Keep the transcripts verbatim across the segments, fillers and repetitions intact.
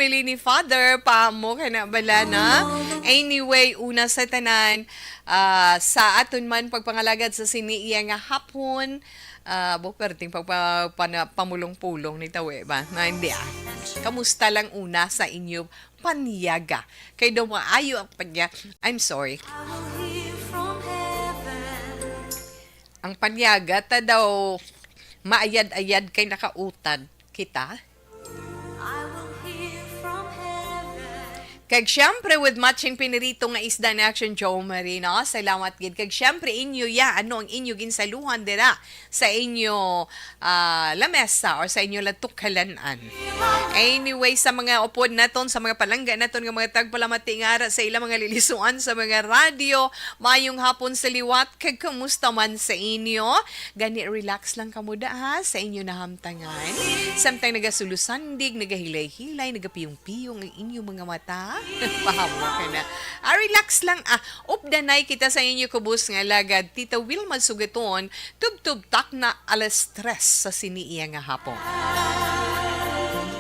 Pili ni Father, paamo ka na bala na. Anyway, una sa tanan, ah, sa aton man pagpangalagad sa sini iya nga hapon, ah, bu-, perting pagpa-, pana-, pamulong-pulong ni Tawe ba? Na, hindi, ah. Kamusta lang una sa inyo panyaga? Kay daw maayo ang panya-, I'm sorry. Ang panyaga ta daw maayad-ayad kay nakautad kita. Kag syempre, with matching pinirito nga isda ni Action Joe Marino, salamat gid. Kag syempre, inyo ya, ano ang inyo ginsaluhan dira sa inyo, ah, lamesa or sa inyo latukhalan-an? Anyway, sa mga upod naton, sa mga palangga naton nga mga tagpalamati nga ara sa ilang mga lilisuan sa mga radyo, mayong hapon sa liwat, kag kumusta man sa inyo? Gani, relax lang kamo da, ha, sa inyo nahamtangan. Samtang nagasulosandig, nagahilay-hilay, nagapiyong-piyong ang inyong mga mata, pahawa ka na. Ah, relax lang, ah. Updanay kita sa inyo kubos nga alagad, Tita Wilma Sugaton, tubtob takna alas tres sa sini iya nga hapon.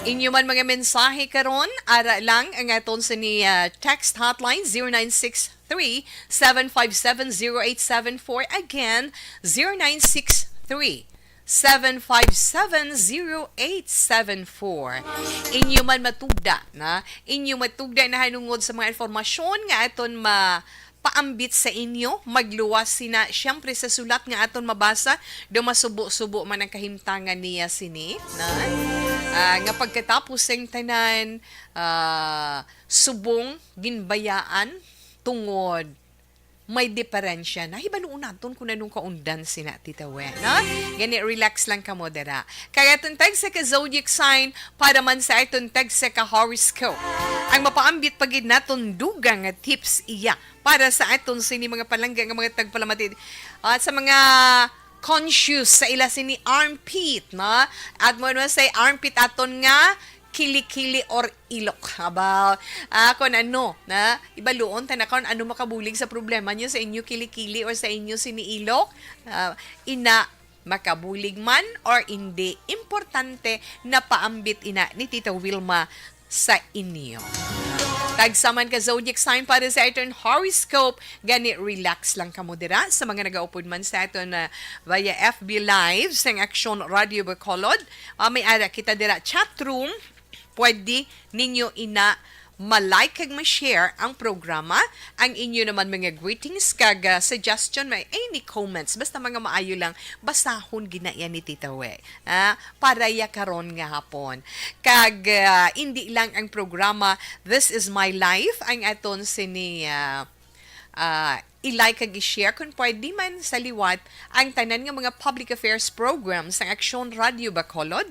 Inyo man mga mensahe karon, ara lang ang aton sini, ah, text hotline, zero nine six three, seven five seven, zero eight seven four. Again, zero nine six three, seven five seven, zero eight seven four. Inyo man matugda na, inyo matugda na hanungod sa mga informasyon nga aton ma-, paambit sa inyo, magluwas sina, siyempre, sa sulat nga aton mabasa, daw masubo-subo man ang kahimtangan niya sini, na, ah, nga pagkatapos sing tanan, ah, subong ginbayaan tungod may diferensya. Nahibaluon naton kung anong kaundan sina, Tita We, no? Gani, relax lang kamo dira. Kay aton tagsa ka zodiac sign para man sa aton tagsa ka horoscope. Ang mapaambit pa gid naton dugang nga tips iya para sa aton sini mga palangga nga mga tagpalamati. At sa mga conscious sa ila sini armpit, no? At mo naman say armpit aton nga kilikili or ilok. Aba, ah, kung ano, na, ibaluon ta na kung ano makabulig sa problema niyo sa inyo kilikili or sa inyo sini ilok. Ah, ina, makabulig man or hindi, importante na paambit ina ni Tita Wilma sa inyo. Tagsa man ka zodiac sign para sa aton horoscope, gani relax lang kamo dira. Sa mga nagaupod man sa aton, ah, via F B Live sang Aksyon Radio Bacolod, ah, may ara kita dira chat room. Pwede ninyo ina ma-like kag ma-share ang programa. Ang inyo naman mga greetings kag, ah, suggestion, may any comments, basta mga maayo lang, basahon gina yan ni Tita We. Ah, para ya karon nga hapon. Kag, ah, indi lang ang programa This Is My Life ang aton sini, ah, ah, i-like kag i-share kung pwede man sa liwat ang tanan nga mga public affairs programs sang Aksyon Radio Bacolod.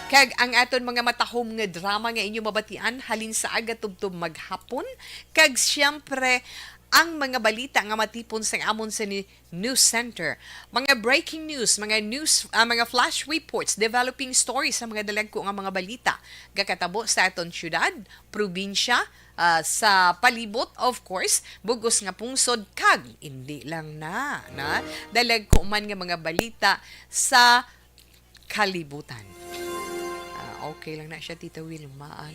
Kag ang aton mga matahom nga drama nga inyo mabatian halin sa aga tubtob maghapon. Kag siyempre, ang mga balita nga matipon sang amon sini news center. Mga breaking news, mga news, ah, mga flash reports, developing stories sa mga dalagko nga mga balita. Gakatabo sa aton syudad, probinsya, ah, sa palibot, of course, bugos nga pungsod, kag hindi lang na, na dalagko man nga mga balita sa kalibutan. Ah, okay lang na siya, Tita Wilma.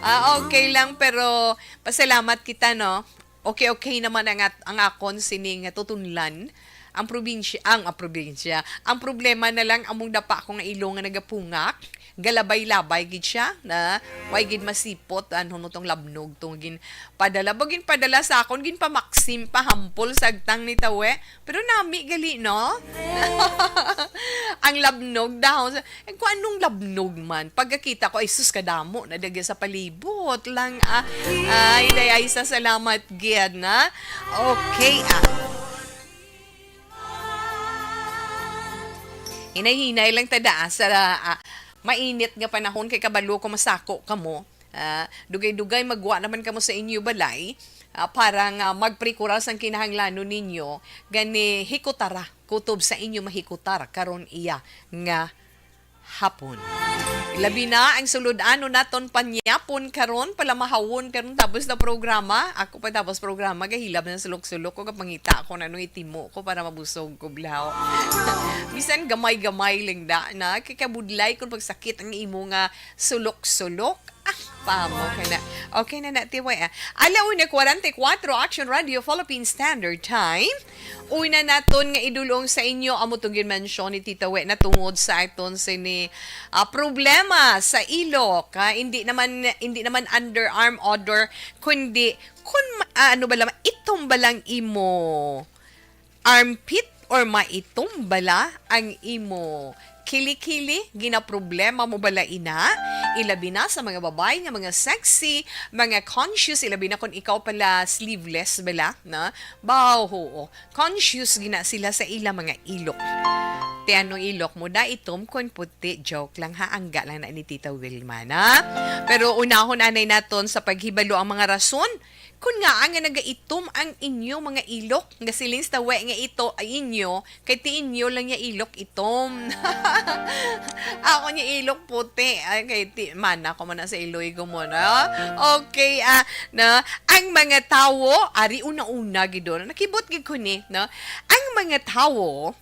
Ah, okay lang, pero pasalamat kita, no? Okay, okay naman ang at-, ang akon sining tutunlan. Ang probinsya, ang, ang probinsya. Ang problema na lang, among dapa ko nga ilong nga nagapungak, galabay-labay gid siya, na way gid masipot, ano, no, tong labnog, tong gin-, padala, ba ginpadala sa akon, ginpamaksim, pahampol sa agtang ni Tawe. Pero nami gali, no? Ang labnog daw. Eh, kung anong labnog man. Pagkakita ko, ay sus, kadamo na daghan sa palibot lang, ah. Ay, day, ay, sa salamat, gid, na? Okay, ah. Hinay-hinay lang tada, ah, sa, ah, mainit nga panahon kay kabalo ko masako kamo. Ah, dugay-dugay magwa naman kamo sa inyo balay, ah, para nga magprikural sang kinahanglanon ninyo, gani hikutara, kutob sa inyo mahikutar karon iya nga hapon. Labi na ang sulod-anon naton panyapon karon, palamahawon karon tapos na programa. Ako pa tapos programa, gahilab na sulok-sulok ko, kapangita ko na nung itimo ko para mabusog ko, blaw. Bisan gamay-gamay lang da na, kay kabudlay kung pagsakit ang imo nga sulok-sulok. Ah, pamo ka na. Okay na na, Tiway, ah. Ala una forty-four, Action Radio, Philippine Standard Time. Una naton nga idulong sa inyo, amo tong ginmensyon ni Tita We na tungod sa aton sini, ah, problema sa ilok, ha? Hindi naman, hindi naman underarm odor, kundi kun ma-, ah, ano ba lang, itom ba lang imo armpit or maitom bala ang imo kilikili? Ginaproblema mo bala ina? Ilabi na sa mga babae nga mga sexy, mga conscious, ilabi na kung ikaw pala sleeveless bala, na? Baw, oo. Conscious gina sila sa ila mga ilok. Ti ano ilok mo, da itom kon puti? Joke lang ha, angga lang na ni Tita Wilma, na? Pero unahon anay naton sa paghibalo ang mga rason kun ngaa nga nagaitom ang inyo mga ilok. Nga siling sa we nga ito ay inyo, kay ti inyo lang niya ilok itom. Ako niya ilok puti. Ay, kay ti, mana ko man na sa iloy ko mo na. Okay, ah, na, ang mga tawo, ari una-una gid doon. Nakibot gid ko ni, no? Ang mga tawo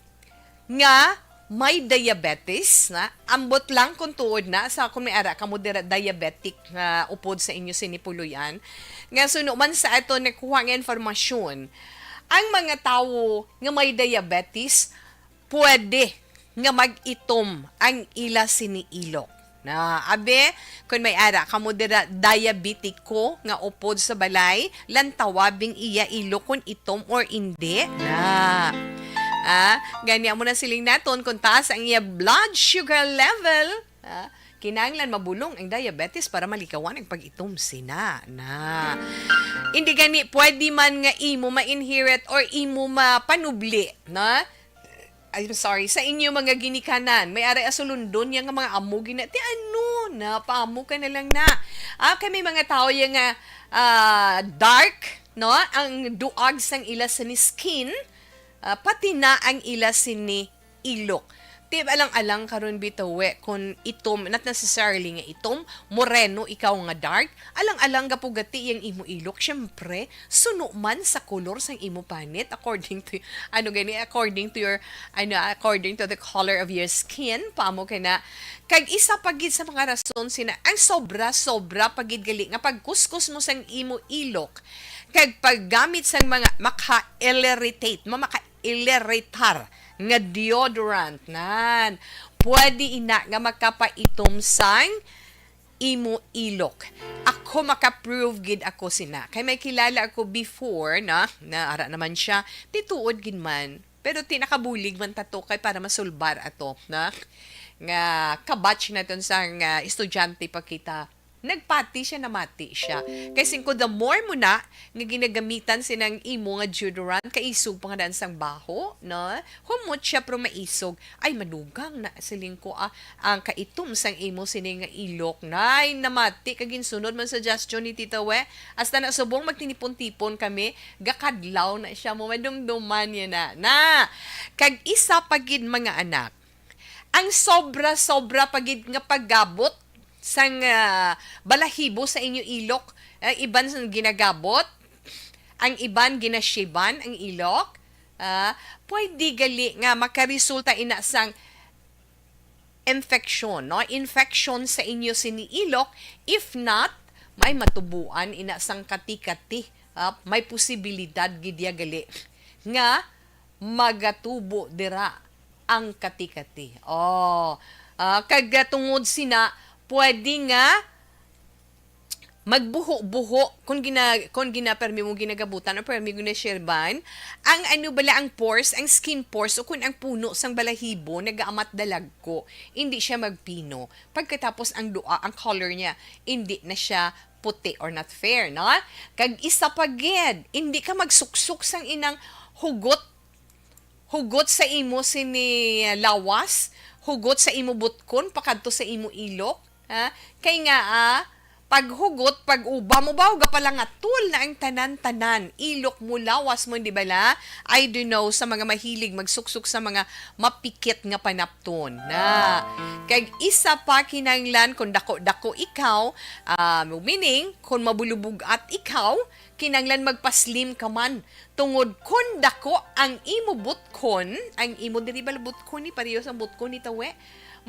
nga may diabetes, na, ambot lang kung tuod na sa kung may ara kamo dira diabetic nga upod sa inyo sini puloy-an, nga suno man sa ato nakuha nga informasyon, ang mga tawo nga may diabetes, pwede nga mag-itom ang ila sini ilok. Na, abi, kung may ara kamo dira diabetiko nga upod sa balay, lantawa bing iya ilok kon itom or indi. Na. Ah, gani amo na siling naton kung taas ang iya blood sugar level. Ah, kinahanglan mabulong ang diabetes para malikawan ang pag-itom sina. Na. Hindi gani pwede man nga imo ma-inherit or imo mapanubli, na? I'm sorry, sa inyo mga ginikanan, may aray asulundon niya nga mga amo gina-, ti ano na, paamo ka na lang na. Ah, kay may mga tao ya nga, ah, dark, no? Ang duag sang ila sini skin, ah, pati na ang ila sini ilok. Ti alang-alang karon bitaw, we, kung itom, not necessarily nga itom, moreno ikaw nga dark, alang-alang gapugati yang imo ilok, syempre, suno man sa kolor sang imo panit, according to, ano gani, according to your, ano, according to the color of your skin, paamo ka na. Kag isa pa gid sa mga rason sina, ang sobra-sobra pa gid gali nga pagkuskus mo sang imo ilok, kag paggamit sang mga maka-irritate, ma-, maka-irritar nga deodorant, nan. Pwede ina nga makapaitom sang imo ilok. Ako maka-prove gid ako sina. Kay may kilala ako before, na, na ara naman siya, ti tuod gid man. Pero ti nakabulig man ta to kay para masulbar ato, na, nga kabatch naton sang, ah, estudyante pa kita. Nagpati siya, namati siya. Kay singko, the more mo na nga ginagamitan sinang imo nga deodorant, kaisog pa nga daan sang baho, no? Humot siya, pero maisog. Ay, manugang na, siling ko, ah, ang kaitom sang imo sini nga ilok. Nay, namati, kag ginsunod man suggestion ni Tita We. Hasta na subong magtinipon-tipon kami, gakadlaw na siya, mo madumduman niya na. Na, kag isa pa gid, mga anak, ang sobra-sobra pa gid nga paggabot sang, ah, balahibo sa inyo ilok, ah, iban sang ginagabot, ang iban ginashiban ang ilok, ah, pwede gali nga makaresulta ina sang infection, no? Infection sa inyo sini ilok, if not, may matubuan ina sang kati-kati, ah, may posibilidad gid ya gali nga magatubo dira ang kati-kati. Oh, ah, kag, ah, tungod sina, pwede nga magbuho-buho kung gina-, kung gina-, permi mo ginagabutan o permi ginashirban, ang ano bala, ang pores, ang skin pores, o kung ang puno sang balahibo nagaamat dalagko, hindi siya magpino. Pagkatapos ang dua, ang color niya, hindi na siya puti or not fair, no? Kag isa pa gid, hindi ka magsuksok sang inang hugot, hugot sa imo sini lawas, hugot sa imo butkon pakadto sa imo ilok, ha? Kay nga, ah, Paghugot, pag-uba mo ba, gapalangatul na ang tanan-tanan. Ilok mo, lawas mo, di bala? I don't know, sa mga mahilig magsuksok sa mga mapikit nga panapton. Na, kag isa pa kinahanglan, kung dako-dako ikaw, ah, meaning, kung mabulubog-at ikaw, kinahanglan magpa-slim ka man. Tungod kun dako ang imo butkon, ang imo diri bala butkon ni, pareho sa butkon ni tawe,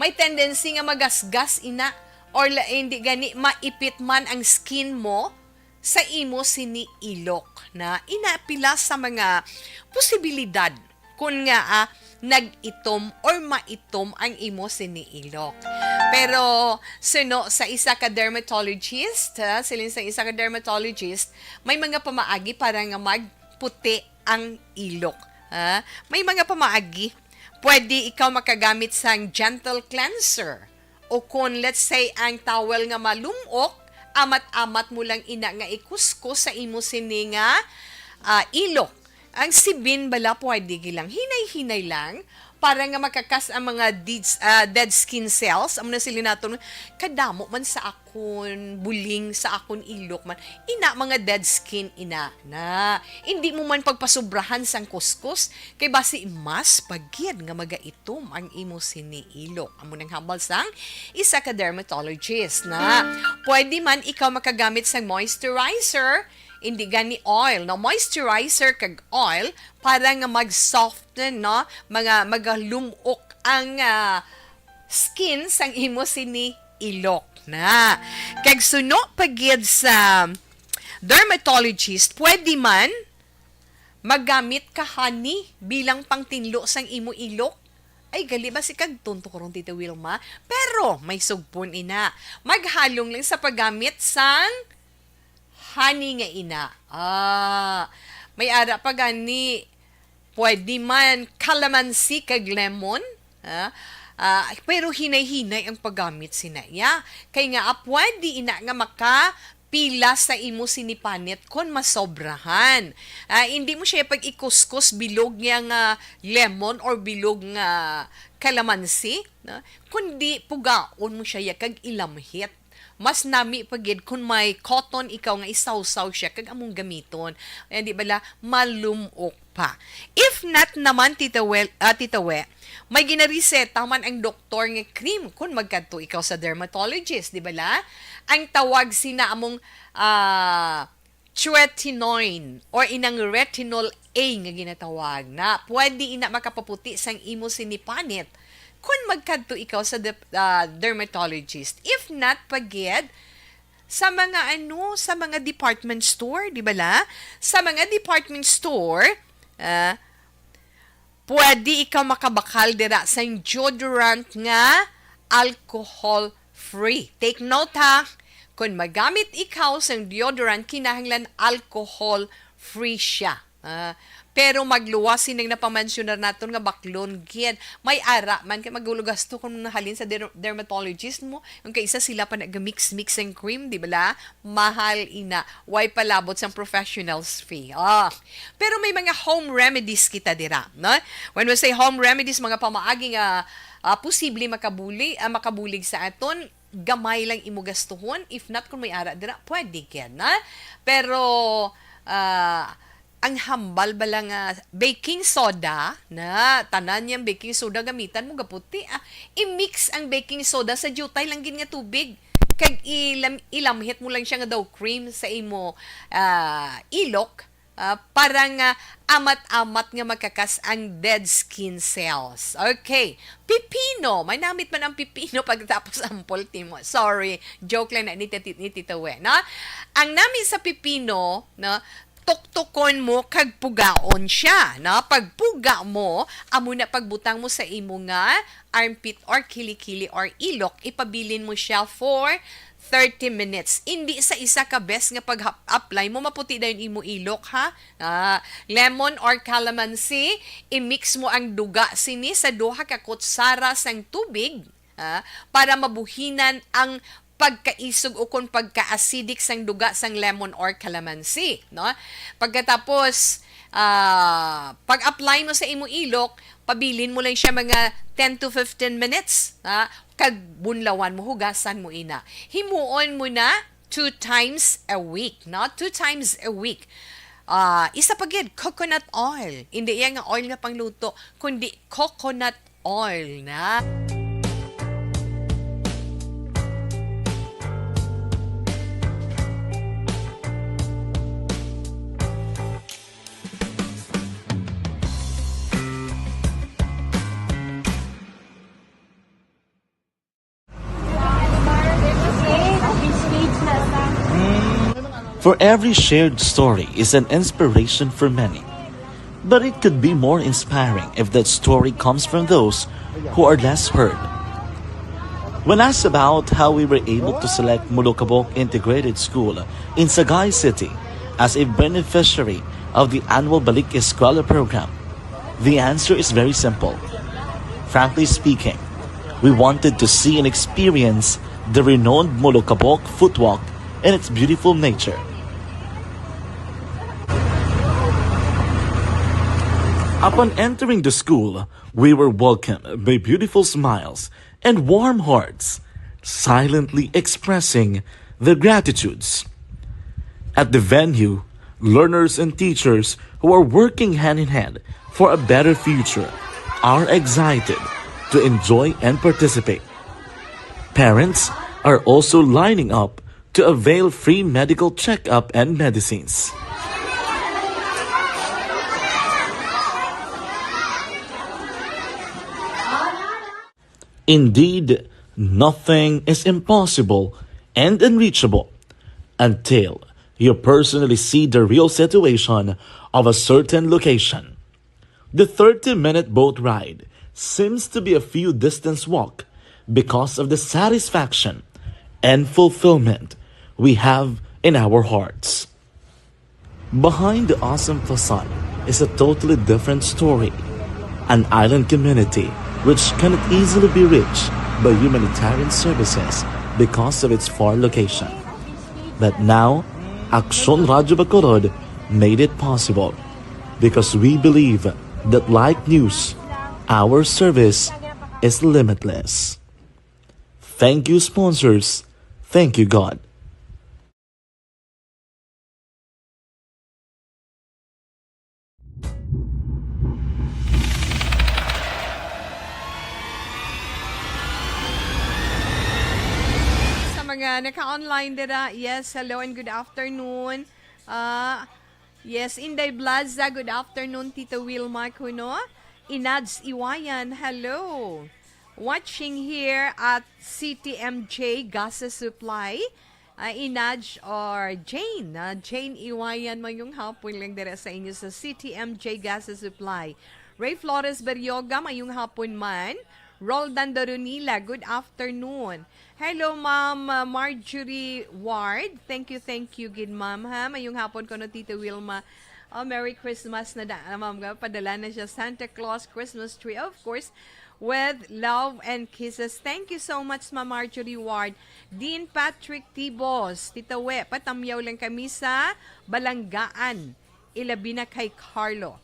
may tendency nga magasgas ina, or la, hindi gani maipit man ang skin mo sa imo sini ilok na. Ina pila sa mga posibilidad kun nga, ah, nag-itom or maitom ang imo sini ilok. Pero suno sa isa ka dermatologist, ha, siling sa isa ka dermatologist, may mga pamaagi para nga magputi ang ilok. Ha? May mga pamaagi. Pwede ikaw makagamit sang gentle cleanser. O kon, let's say, ang towel nga malumok, amat-amat mo lang ina nga ikuskus sa imo sini nga, ah, ilok. Ang sibin bala pwede gilang hinay-hinay lang para nga makakas ang mga dead, ah, dead skin cells. Amo na sila naton, kadamo man sa akon buling, sa akon ilok man. Ina, mga dead skin, ina na. Hindi mo man pagpasubrahan sang kuskus, kay basi mas pagid nga magaitom ang imo sini ilok. Amo nang hambal sang isa ka dermatologist na. Pwede man ikaw makagamit sang moisturizer, hindi gani oil, no? Moisturizer kag oil para nga mag-soften, no? Mga magalumok ang, ah, skin sang imo sini ilok na. Kag suno pa gid sa dermatologist, pwede man magamit ka honey bilang pangtinlo sang imo ilok. Ay, gali ba si kag tonto karon, Tita Wilma? Pero may sugpon ina. Maghalong lang sa paggamit sang honey nga ina. Ah, may ara pa gani. Pwede man calamansi kag lemon. Ah, ah, pero hinay-hinay ang paggamit sina iya. Kay nga, ah, pwede ina nga makapila sa imo sinipanit kon masobrahan. Ah, hindi mo siya pag-ikuskus bilog niya nga lemon or bilog nga calamansi, no? Kundi pugaon mo siya ya kag ilamhit. Mas nami pa gid kung may cotton ikaw nga isawsaw siya kag among gamiton. Ayan, di bala, malumok pa. If not naman, Tita Wel-, ah, Tita We, may ginareseta man ang doktor nga cream kung magkadto ikaw sa dermatologist, di bala? Ang tawag sina among, ah, tretinoin or inang retinol A nga ginatawag na pwede ina makapaputi sang imo sinipanit kon magkadto ikaw sa dep-, ah, dermatologist. If not pa gid, sa mga ano, sa mga department store, di bala? Sa mga department store, ah, pwede ikaw makabakal dira sang deodorant nga alcohol free. Take note ha, kung magamit ikaw sang deodorant, kinahanglan alcohol free siya. Ah, pero magluwas sining napamansyonar naton nga baklon gid. May ara man kay magulugasto kung nahalin sa der-, dermatologist mo. Yung kaisa sila pa naga-mix-mix ang cream, di bala? Mahal ina. Way palabot sang professionals fee. Ah, pero may mga home remedies kita dira, no? When we say home remedies, mga pamaagi nga, ah, posible makabuli, ah, makabulig sa aton, gamay lang imo gastuhon. If not, kung may ara dira, pwede gid na. Pero, ah, ang hambal bala nga baking soda, na tanan yang baking soda gamitan mo, gaputi, ah, i-mix ang baking soda sa diutay lang gid nga tubig, kag ilam-, ilamhit mo lang siya nga daw cream sa imo, ah, ilok, ah, para nga amat-amat nga makakas ang dead skin cells. Okay. Pipino. May namit man ang pipino pagkatapos ang pultimo. Sorry. Joke lang na ni Titi-, ni Tito We, no? Ang namit sa pipino, no? Tuktukon mo kag pugaon siya, no? Pagpuga mo, amo na pagbutang mo sa imo nga armpit or kilikili or ilok, ipabilin mo siya for thirty minutes. Hindi sa isa ka bes nga pag-apply mo, maputi dayon imo ilok, ha? Ah, lemon or calamansi, i-mix mo ang duga sini sa duha ka kutsara sang tubig, ah, para mabuhinan ang pagkaisog o kon pagka-acidic sang duga sang lemon or calamansi, no? Pagkatapos, ah, pag-apply mo sa imo ilok, pabilin mo lang siya mga ten to fifteen minutes, ha? Kag bunlawan mo, hugasan mo ina. Himuon mo na Two times a week, no? Two times a week. Ah, isa pa gid, coconut oil. Hindi iya nga oil nga pangluto, kundi coconut oil na. For every shared story is an inspiration for many. But it could be more inspiring if that story comes from those who are less heard. When asked about how we were able to select Molokabok Integrated School in Sagay City as a beneficiary of the annual Balik Eskwela program, the answer is very simple. Frankly speaking, we wanted to see and experience the renowned Molokabok footwalk and its beautiful nature. Upon entering the school, we were welcomed by beautiful smiles and warm hearts, silently expressing their gratitudes. At the venue, learners and teachers who are working hand in hand for a better future are excited to enjoy and participate. Parents are also lining up to avail free medical checkup and medicines. Indeed, nothing is impossible and unreachable until you personally see the real situation of a certain location. The thirty-minute boat ride seems to be a few distance walk because of the satisfaction and fulfillment we have in our hearts. Behind the awesome facade is a totally different story. An island community which cannot easily be reached by humanitarian services because of its far location. But now, Aksyon Radyo Bacolod made it possible because we believe that like news, our service is limitless. Thank you, sponsors. Thank you, God. Sa mga naka-online dira, yes, hello and good afternoon. Ah, yes, Inday Blaza, good afternoon, Tita Wilma kuno. Inads Iwayan, hello. Watching here at C T M J Gases Supply. Ah, Inaj or Jane, ah, Jane Iwayan, mayong hapon lang dira sa inyo sa C T M J Gas Supply. Ray Flores Berioga, mayong hapon man. Roldan Dorunila, good afternoon. Hello, Ma'am, ah, Marjorie Ward. Thank you, thank you, gid, Ma'am, ha. Mayong hapon kuno, Tita Wilma. Oh, Merry Christmas na da, ah, Ma'am. Padala na siya Santa Claus Christmas tree, of course, with love and kisses. Thank you so much, Ma'am Marjorie Ward. Dean Patrick Tibos, Tita We, patamyaw lang kami sa Balanggaan, ilabi na kay Carlo.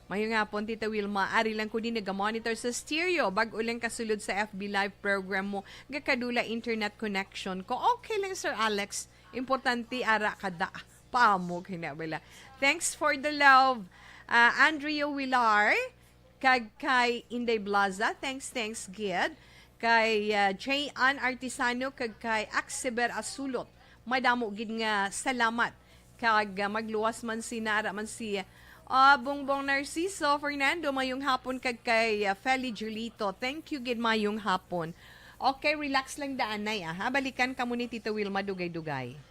Mayong hapon, Tita Wilma. Ari lang ko din nagamonitor sa stereo. Bag-o lang kasulod sa F B Live program mo. Gakadula internet connection ko. Okay lang, Sir Alex. Importante, ara ka da. Paamog, hinabala. Thanks for the love. Ah, Andrea Wilar, kag kay Inday Blaza, thanks, thanks, gid. Kay, ah, J. Ann Artisano, kag kay Axiber Asulot, madamo gid nga salamat. Kag, ah, magluwas man si, naara man si, ah, Bongbong Narciso Fernando, mayong hapon, kag kay, ah, Feli Julito. Thank you gid, mayong hapon. Okay, relax lang daan, Nay, ah, ha? Balikan kamo ni Tita Wilma dugay-dugay.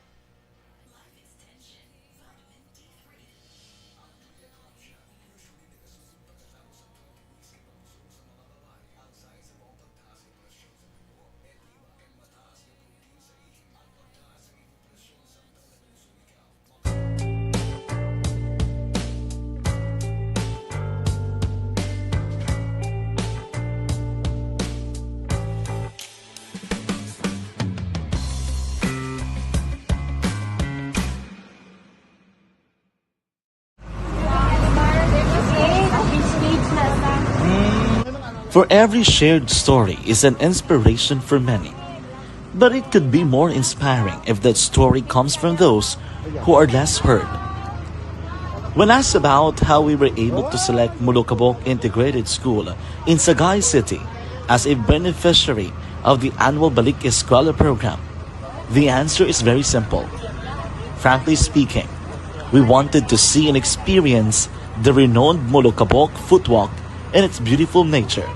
For every shared story is an inspiration for many. But it could be more inspiring if that story comes from those who are less heard. When asked about how we were able to select Molokabok Integrated School in Sagay City as a beneficiary of the annual Balik Eskwela program, the answer is very simple. Frankly speaking, we wanted to see and experience the renowned Molokabok footwalk and its beautiful nature.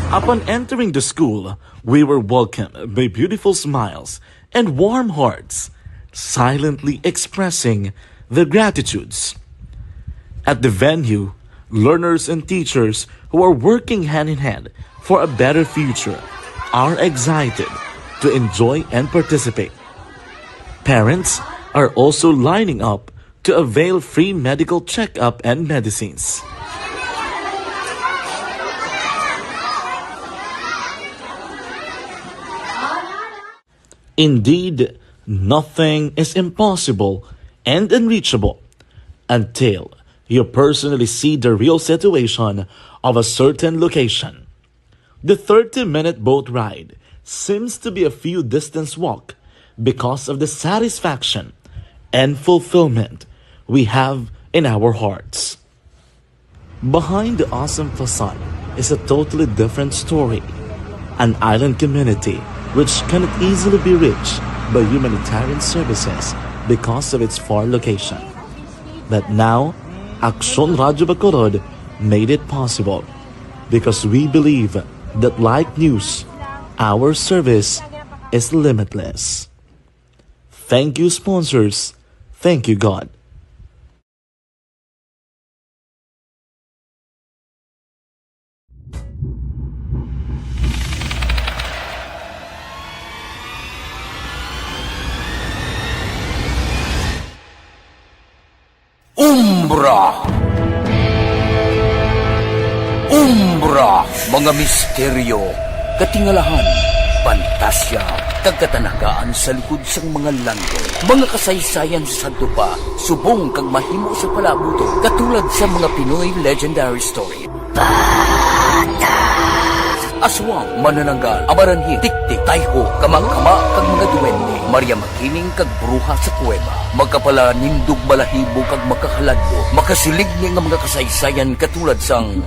Upon entering the school, we were welcomed by beautiful smiles and warm hearts, silently expressing their gratitudes. At the venue, learners and teachers who are working hand in hand for a better future are excited to enjoy and participate. Parents are also lining up to avail free medical checkup and medicines. Indeed, nothing is impossible and unreachable until you personally see the real situation of a certain location. The thirty-minute boat ride seems to be a few distance walk because of the satisfaction and fulfillment we have in our hearts. Behind the awesome facade is a totally different story, an island community which cannot easily be reached by humanitarian services because of its far location. But now, Aksyon Radyo Bacolod made it possible because we believe that like news, our service is limitless. Thank you, sponsors. Thank you, God. Umbra. Umbra, mga misteryo, katingalahan, pantasya, kag katanagaan sa likod sang mga landong. Mga kasaysayan sa sadto pa, subong kag mahimo sa palabuton, katulad sa mga Pinoy legendary story. Aswang, manananggal, amaranhit, tiktik, tayho, kama-kama, kag mga duwende, Maria Makiling, kag bruha sa kuweba, makapalanindog balahibo kag makahaladlok, makasiling ni nga mga kasaysayan katulad sang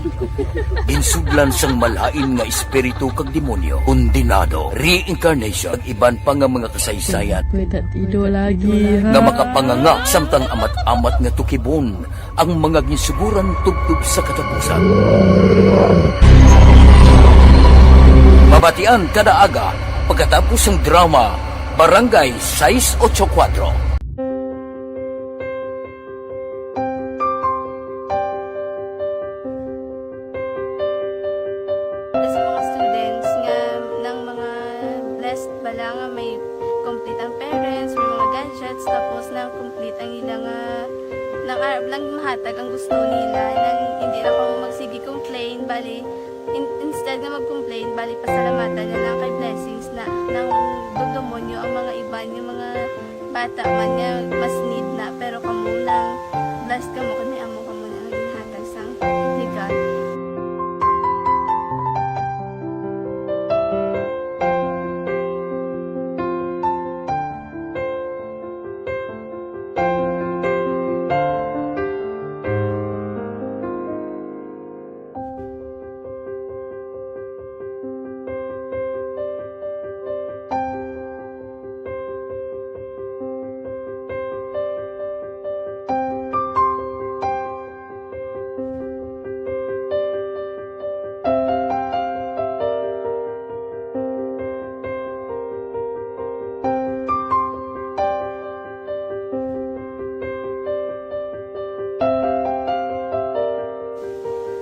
ginsudlan sang malain nga espiritu kag demonyo, kondenado, reincarnation, kag iban pa nga mga kasaysayan May tatido lagi, ha? nga makapanganga samtang amat-amat nga tukibon ang mga ginsuguran tubtob sa katapusan. Mabatian kada aga pagkatapos sang drama Barangay sais ocho kuwatro. Sa mga students nga nang mga blessed bala nga may complete ang parents, may mga gadgets, tapos na complete ang ila nga, nang arab lang mahatag ang gusto nila, nang hindi na kamo magsige complain, bali, in-, instead nga mag-complain, bali, pasalamatan na lang kay blessings na, nang dugdumon nyo ang mga iban, yung mga bata man nga mas need na, pero kamo nang blessed kamo, kay may amo kamo na ang ginhatag sang legal.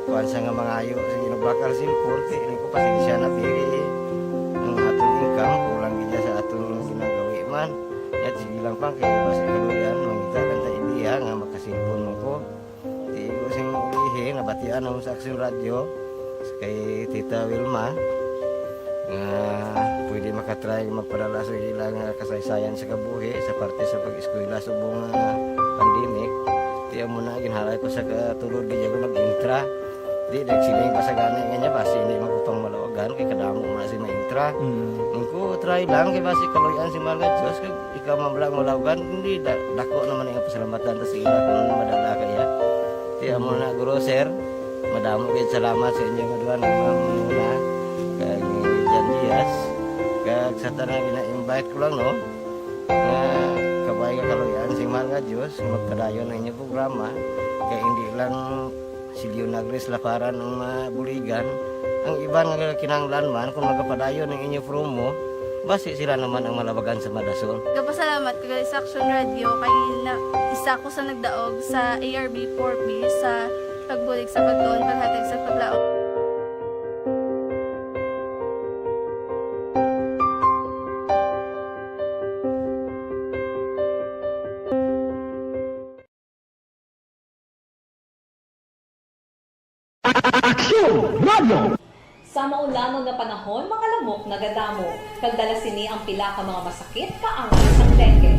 Kuan sa nga mangayo, sige, nagbakal cellphone, kay ini ko pasensya na, diri ang aton income, kulang gid sa aton ginagawi man. Yat, sige lang pa, kay basi kaluyan, mangita lang ta idea nga makaselpon man ko. Di ko sing ulihi, nabatian ako sa Aksyon Radyo, kay Tita Wilma, nga pwede makatry magpadala sa ilang, ah, kasaysayan sa kabuhi sa parte sa pag-eskwela subong nga pandemic. Ti amo na, ginhalay ko sa katulod, di ako nag-intra. Di, nagsiling pa sa gani nga niya, basi hindi magpapangmalawagan, kay kadamo na si maintra. Mm. Ang ko, try lang, kay basi kaluyan si mahal nga Diyos, kag ikaw man lang malawagan, hindi, da-, dako naman ang pasalamatan ta sa ila kung madala kaya. Kaya mo na, Guro, sir, madamo kayo salamat sa inyo nga duha, nga mga muna, kag ni Jan Diaz, kag sa tanan, gina-invite ko lang, no, nga kabay nga kaluyan si mahal nga Diyos, magpadayon ang inyong programa, kay hindi lang si Leona Grace Laparan ang mabuligan. Ang iban nga kinahanglan man, kung magapadayon ang inyo promo, basi sila naman ang malabagan sa madason. Gapasalamat ko gali sa Action Radio kay na, isa ko sa nagdaog sa A R B four B sa pagbulig sa pagtuon, paghatag sa paglaom. Aksyon Radio! Sa maulanon nga panahon, mga lamok nagadamo, kag dala sini ang pila ka mga masakit kaangay sang dengue.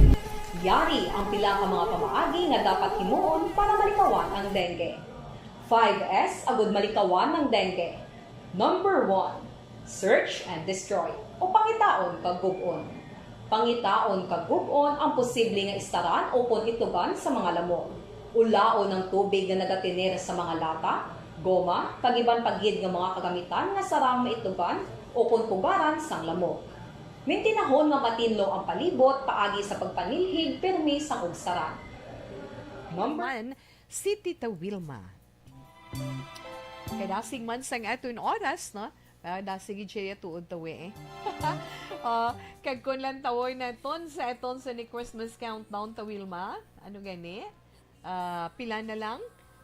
Yari ang pila ka mga pamaagi nga dapat himuon para malikawan ang dengue. Five S agud malikawan ang dengue. Number one, search and destroy, o pangitaon kag gub-on. Pangitaon kag gub-on ang posible nga istaran ukon itugan sa mga lamok. Ulaon ang tubig nga nagatener sa mga lata, goma, kag iban pa gid nga mga kagamitan nga sarang maitugan ukon pugaran sang lamok. Mintinahon nga matinlo ang palibot paagi sa pagpanilhig pirmi sang ugsaran. Number Man, si Tita Wilma. Kay dasig man sang aton oras, no? Ah, dasig gid siya tuod tawi, eh. Ah, kag kun lang tawon naton sa aton sa ni Christmas countdown, ta Wilma. Ano gani? Ah, pila na lang?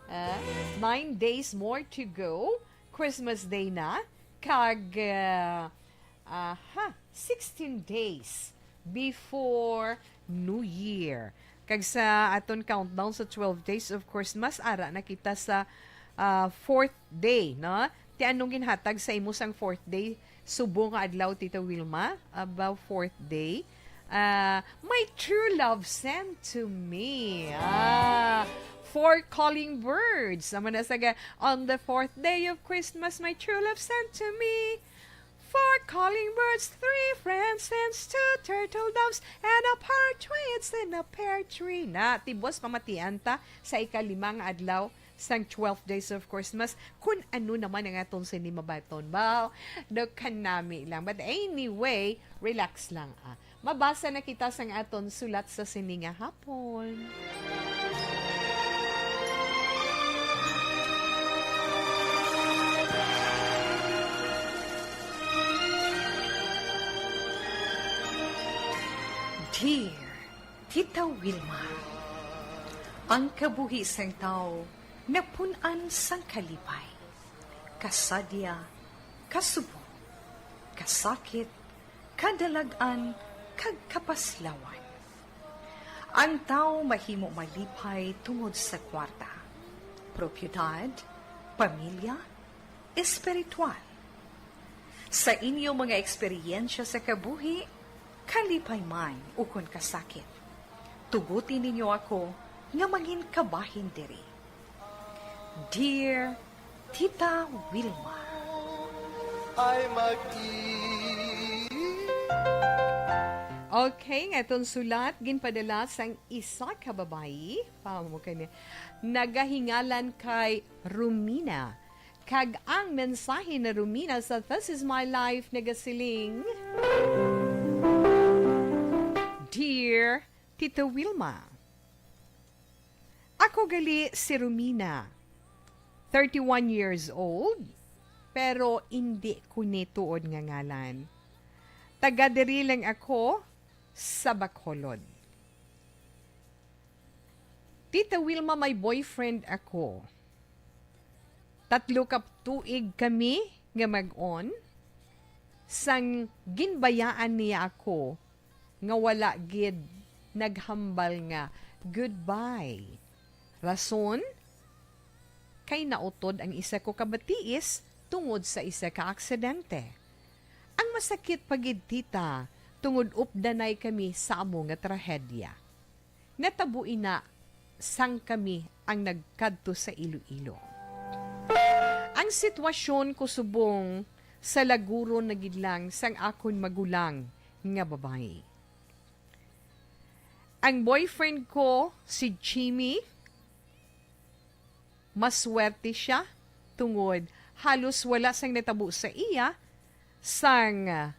Ah, nine days more to go. Christmas Day na. Kag, ah, aha, sixteen days before New Year. Kag sa aton countdown sa twelve days of Christmas, ara na kita sa, ah, fourth day, no? Ti anong ginhatag sa imo sang fourth day? Subong nga adlaw, Tita Wilma, about fourth day. Ah, my true love sent to me. Ah, four calling birds. Amo na sa ga-, on the fourth day of Christmas, my true love sent to me. Four calling birds, three friends, and two turtle doves, and a partridge in a pear tree. Na, tibos pamatian ta sa ikalima nga adlaw sang twelve days of Christmas, kun ano naman ang aton sini mabaton. Ba, do kanami lang. But anyway, relax lang, ah. Mabasa na kita sang aton sulat sa sini nga hapon. Dear Tita Wilma, ang kabuhi sang tawo napun-an sang kalipay, kasadya, kasubo, kasakit, kadalag-an, kag kapaslawan. Ang tawo mahimo malipay tungod sa kwarta, propiedad, pamilya, espiritual. Sa inyo mga eksperyensya sa kabuhi, kalipay man ukon kasakit, tuguti ninyo ako nga mangin kabahin diri. Dear Tita Wilma. Ay mag-i- Okay, nga itong sulat, ginpadala sang isa ka babayi. Pamo kani. Nagahingalan kay Romina. Kag ang mensahe ni Romina sa This Is My Life nagasiling, Dear Tita Wilma, ako gali si Romina, thirty-one years old, pero indi ko ni tuod nga ngalan. Taga diri lang ako sa Bacolod. Tita Wilma, may boyfriend ako. Tatlo ka tuig kami nga mag-on, sang ginbayaan niya ako nga wala gid naghambal nga goodbye. Rason? Kay nautod ang isa ko ka batiis tungod sa isa ka aksidente. Ang masakit pa gid, tita, tungod updanay kami sa amo nga trahedya. Natabo ina sang kami ang nagkadto sa Iloilo. Ang sitwasyon ko subong sa laguron na gid lang sang akon magulang nga babayi. Ang boyfriend ko, si Jimmy, maswerte siya tungod halos wala sang natabo sa iya sang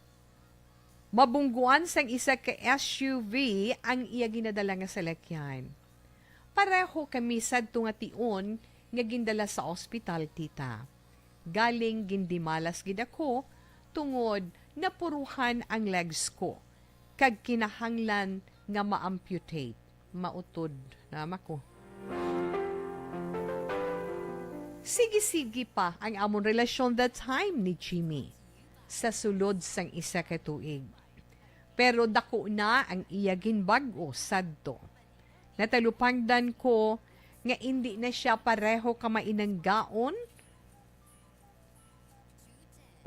mabungguan sang isa ka S U V ang iya ginadala nga salakyan. Pareho kami sadto nga tion nga gindala sa ospital, tita. Galing gindimalas gid ako tungod napuruhan ang legs ko kag kinahanglan nga ma-amputate. Mautod na ko. Sige-sige pa ang amon relasyon that time ni Jimmy sa sulod sang isa ka tuig. Pero dako na ang iya ginbag-o sadto. Natalupangdan ko nga indi na sia pareho ka mainanggaon,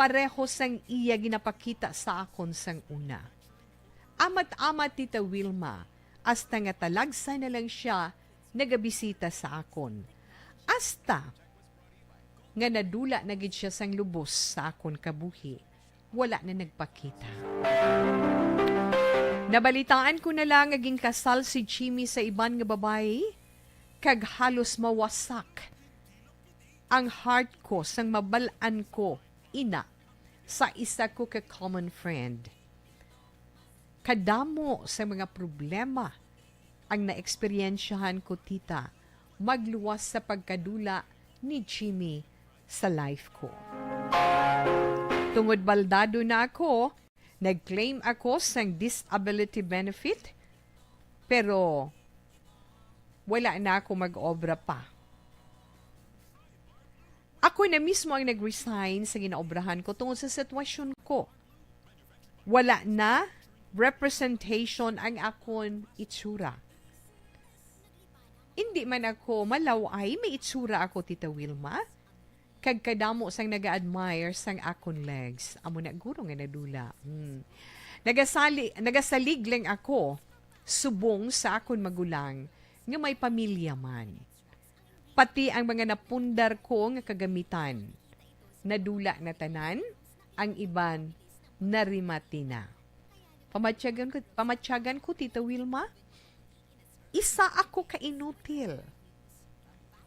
pareho sang iya ginapakita sa akon sang una. Amat-amat, Tita Wilma, hasta nga talagsa na lang sia nagabisita sa akon. Hasta nga nadula na gid sia sang lubos sa akon kabuhi, wala na nagpakita. Nabalitaan ko na lang nga ginkasal si Jimmy sa iban nga babayi, kag halos mawasak ang heart ko sang mabal-an ko ina sa isa ko ka common friend. Kadamo sa mga problema ang naeksperyensyahan ko, tita, magluwas sa pagkadula ni Jimmy sa life ko. Tungod baldado na ako, nag-claim ako sang disability benefit, pero wala na ako mag-obra pa. Ako na mismo ang nag-resign sa ginaobrahan ko tungod sa sitwasyon ko. Wala na representation ang akon itsura. Indi man ako malaw-ay, may itsura ako, Tita Wilma. Kag kadamo sang naga-admire sang akon legs. Amo na guro nga nadula. Hmm. Nagasali, nagasalig lang ako subong sa akon magulang nga may pamilya man. Pati ang mga napundar ko nga kagamitan, nadula na tanan, ang iban narimati na. Pamatyagan ko, pamatyagan ko, Tita Wilma, isa ako ka inutil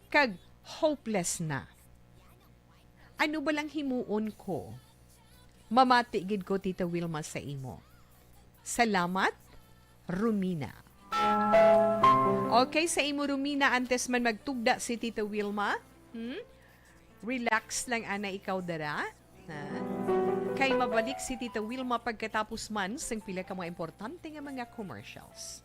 kag hopeless na. Ano ba lang himuon ko? Mamati gid ko, Tita Wilma, sa imo. Salamat, Romina. Okay, sa imo, Romina, antes man magtugda si Tita Wilma, hmm? Relax lang ana ikaw dara, ha? Kay mabalik si Tita Wilma pagkatapos man sang pila ka mga importante nga mga commercials.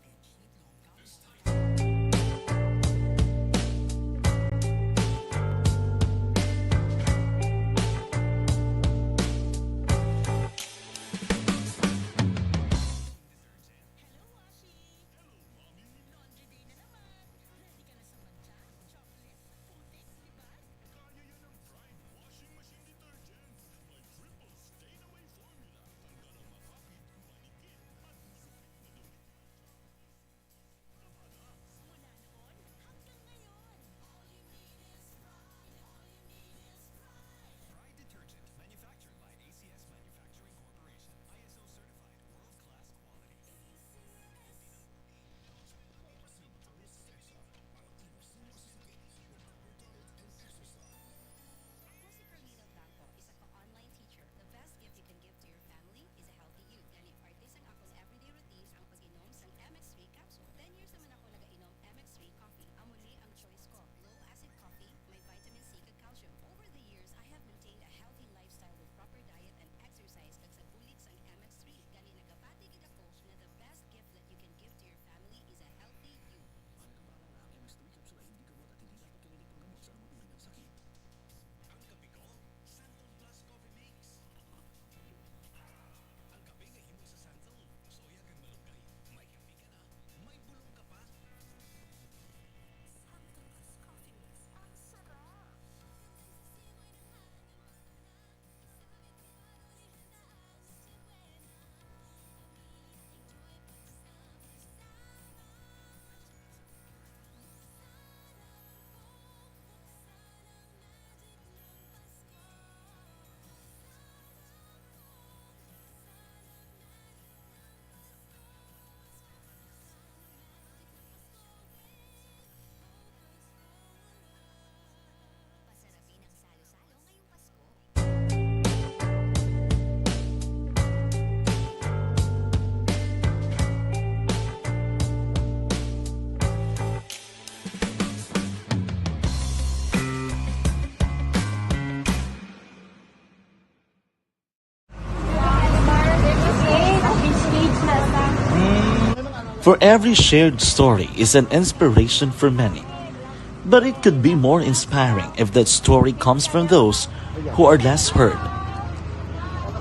For every shared story is an inspiration for many. But it could be more inspiring if that story comes from those who are less heard.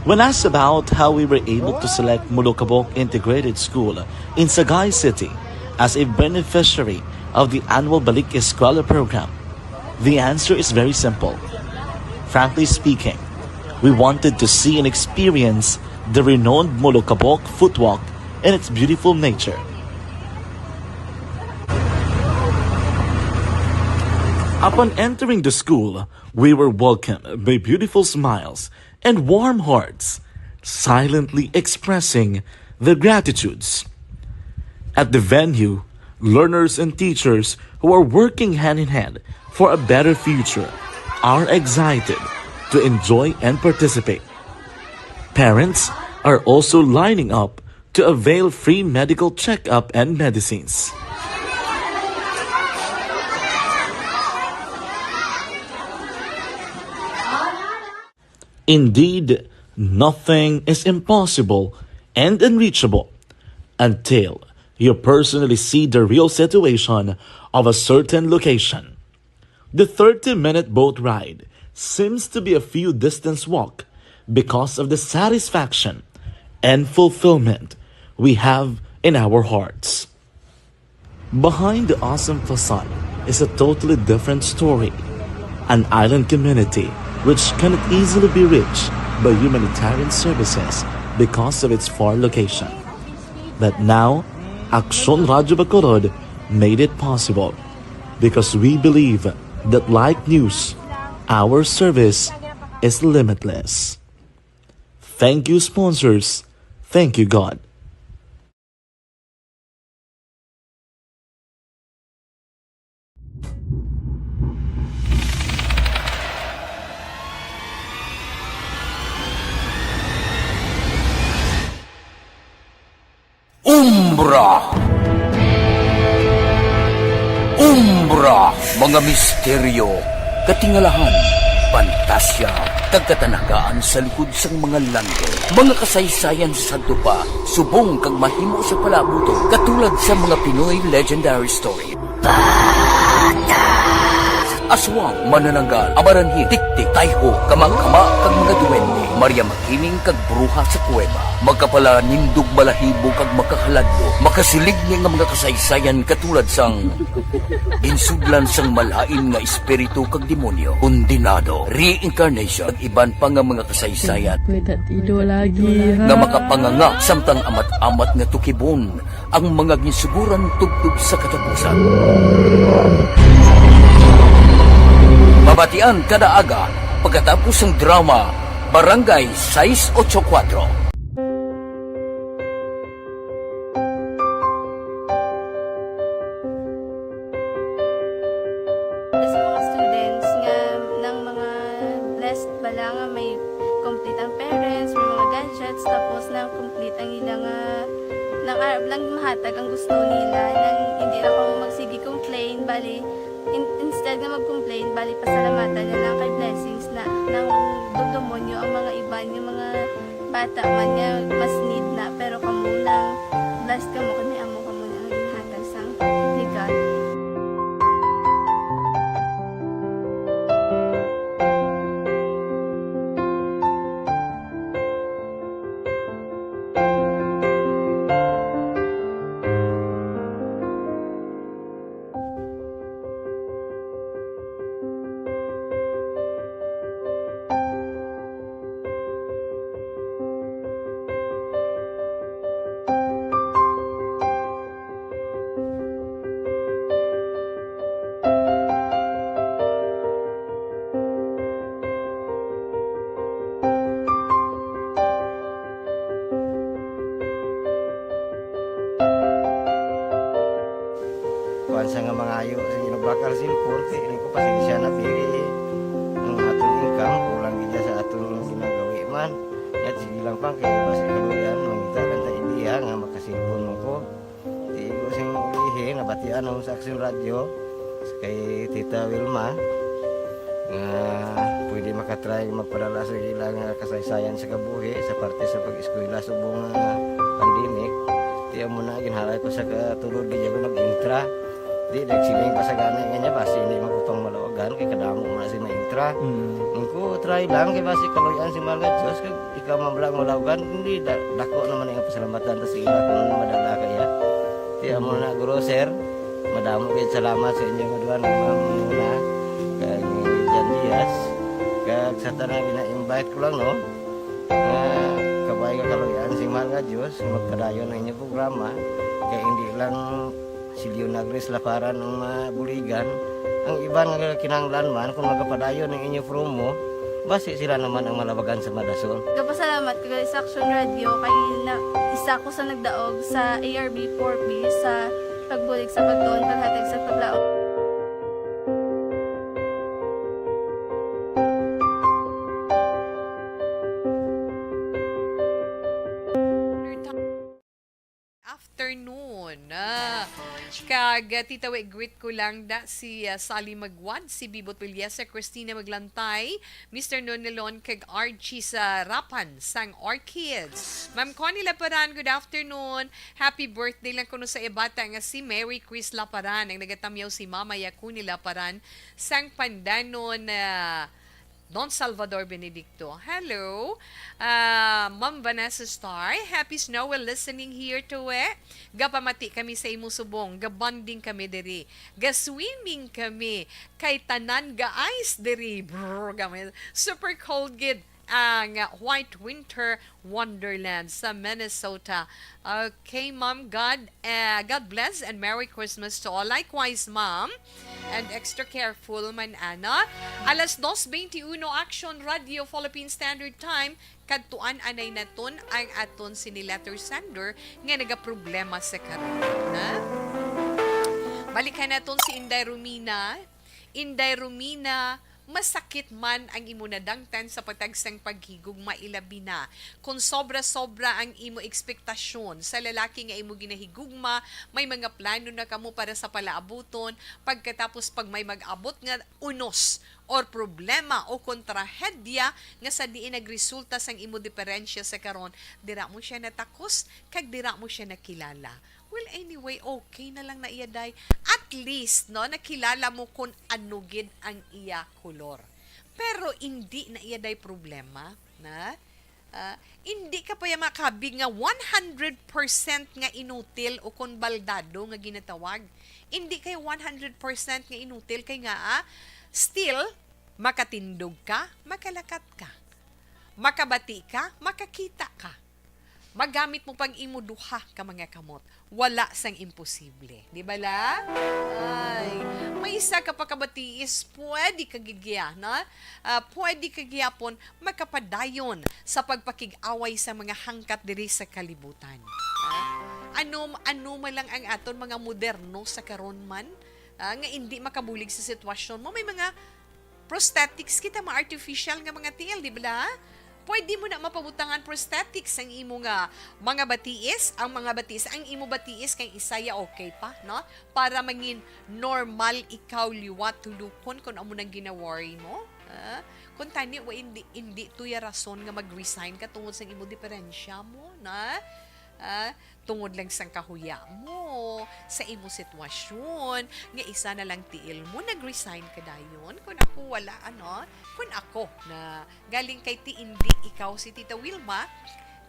When asked about how we were able to select Molokabok Integrated School in Sagay City as a beneficiary of the annual Balik Eskwela program, the answer is very simple. Frankly speaking, we wanted to see and experience the renowned Molokabok Footwalk and its beautiful nature. Upon entering the school, we were welcomed by beautiful smiles and warm hearts, silently expressing their gratitudes. At the venue, learners and teachers who are working hand in hand for a better future are excited to enjoy and participate. Parents are also lining up to avail free medical checkup and medicines. Indeed, nothing is impossible and unreachable until you personally see the real situation of a certain location. The thirty-minute boat ride seems to be a few distance walk because of the satisfaction and fulfillment we have in our hearts. Behind the awesome facade is a totally different story, an island community which cannot easily be reached by humanitarian services because of its far location. But now, Aksyon Radyo Bacolod made it possible because we believe that, like news, our service is limitless. Thank you, sponsors. Thank you, God. Umbra. Umbra, mga misteryo, katingalahan, pantasya, kag katanagaan sa likod sang mga landong. Mga kasaysayan sa sadto pa, subong kag mahimo sa palabuton, katulad sa mga Pinoy legendary story. Aswang, manananggal, amaranhit, tiktik, tayho, kamangkama, kag mga duwende. Maria Makiling kag bruha sa kuweba. Makapalanindog balahibo kag makahaladlo. Makasiligni nga mga kasaysayan katulad sang ginsudlan sang malain nga espiritu kag demonyo, kondenado, reincarnation, kag iban pa nga mga kasaysayan May tatido lagi, ha? nga makapanganga samtang amat-amat nga tukibon ang mga ginsuguran tubtob sa katapusan. Mabatian kada aga pagkatapos sang drama Barangay sais ocho kuwatro. Sa mga students nga nang mga blessed bala nga may complete ang parents, may mga gadgets, tapos nang complete ang ila nga nang arab lang mahatag ang gusto nila, nang hindi na kamo magsige complain, bali, in-, instead nga mag-complain, bali, pasalamatan na lang kay blessings na nang dugdumonyo ang mga iban nga mga bata man nga mas need na, pero kamo lang, blessed kamo kay may amo kamo nga ginhatag sang ni God. Kuwan sa nga mangayo sa ginabakal sin korte, ini ko pasensya na diri. Ang aton income, kulang gid sa aton ginagawi man. Yat, sige lang pang, kay basi kaluyan, mangita lang ta ideya nga makasilpon mo ko. Tigo sing ilihi, nabatian ako sa Aksyon Radyo, kay Tita Wilma, nga pwede makatry magpadala sa ilang kasaysayan sa kabuhi sa parte sa pag-eskwela subong nga pandemic. Kaya mo na, ginhalay ko sa katulog, di ako nag-intra. Di, nagsiling pa sa gani nga niya, basi hindi man ko pang malawagan, kay kadamo mo na si ma-intra. Mm. Ang ko, try lang, kay basi kaluyan si mahal nga Diyos, kag ikaw man lang malawagan, hindi, da-, dako naman ang pasalamatan, tas ila kung madala kaya. Kaya mo na, guro, sir, madamo kayo salamat sa inyo nga duha, nga muna, kag ni Jan Diaz, kag sa tanan, ina-invite ko lang, no? Nga, kabay nga kaluyan si mahal nga Diyos, nga magpadayon ang inyong programa, kay hindi lang si Leona Grace Laparan ang mabuligan, ang iban nga kinahanglan man, kung magapadayon ang inyo promo, basi sila naman ang malabagan sa madason. Gapasalamat ko sa Action Radio kay na, isa ko sa nagdaog sa A R B four B sa pagbulig sa pagtuon, paghatag sa paglaom. Afternoon. Ah, kag, ah, Tita We, greet ko lang da si, ah, Sally Magwad, si Bibot Villesa, Christina Maglantay, Mister Nonelon, kag Archie sa Rapan, sang Orchids. Ma'am Connie Laparan, good afternoon. Happy birthday lang kuno sa iya bata nga si Mary Chris Laparan, ang nagatamyaw si Mama ya Connie Laparan, sang Pandanon, ah, Don Salvador Benedicto. Hello, ah, Ma'am Vanessa Star. Happy snow. We're listening here to it. Gapamati kami sa imo subong. Ga-bonding kami diri. Ga-swimming kami. Kay tanan ga-ice diri. Brr, gamay. Super cold gid ang White Winter Wonderland sa Minnesota. Okay, Ma'am, God, eh, God bless and Merry Christmas to all. Likewise, Ma'am. And extra careful man, ana. Alas dos twenty-uno, Action Radio Philippine Standard Time. Kadtuan anay naton ang aton sini letter sender nga nagaproblema sa karon, ha? Balikan naton si Inday Romina. Inday Romina, masakit man ang imo nadangtan sa patagsang paghigugma, ilabi na kon sobra-sobra ang imo ekspektasyon sa lalaki nga imo ginahigugma, may mga plano na kamo para sa palaabuton, pagkatapos pag may mag-abot nga unos or problema o kon trahedya nga sa diin nagresulta sang imo diferensya sa karon, dira mo siya natakos kag dira mo siya nakilala. Well, anyway, okay na lang na iya, day. At least, no, nakilala mo kung ano gid ang iya kolor. Pero indi na iya, day, problema, na? Ah, indi ka pa ya makabig nga one hundred percent nga inutil o kon baldado nga ginatawag. Indi kay one hundred percent nga inutil kay nga, ah, still, makatindog ka, makalakat ka. Makabati ka, makakita ka. Magamit mo pang imo duha ka mga kamot. Wala sang imposible. Di ba la? Ay, may isa ka pa kabatiis, pwede ka gid giya, no? Ah, pwede ka gihapon makapadayon sa pagpakig-away sa mga hangkat diri sa kalibutan. Ah, ano, ano man lang ang aton mga moderno sa karon man, ah, nga indi makabulig sa sitwasyon mo, may mga prosthetics kita, mga artificial nga mga tiil, di ba? Pwede mo na mapabutangan prosthetics ang imo nga mga batiis, ang mga batiis, ang imo batiis kay isaya okay pa, no? Para mangin normal ikaw liwat tulukon kung amo nang gina-worry mo. Ah, kung tani, wa, hindi, hindi to ya rason nga mag-resign ka tungod sa imo diferensya mo, na? Ah, tungod lang sang kahuya mo, sa imo sitwasyon, nga isa na lang tiil mo, nag-resign ka dayon. Kung ako, wala, ano? Kung ako, na galing kay ti indi ikaw si Tita Wilma,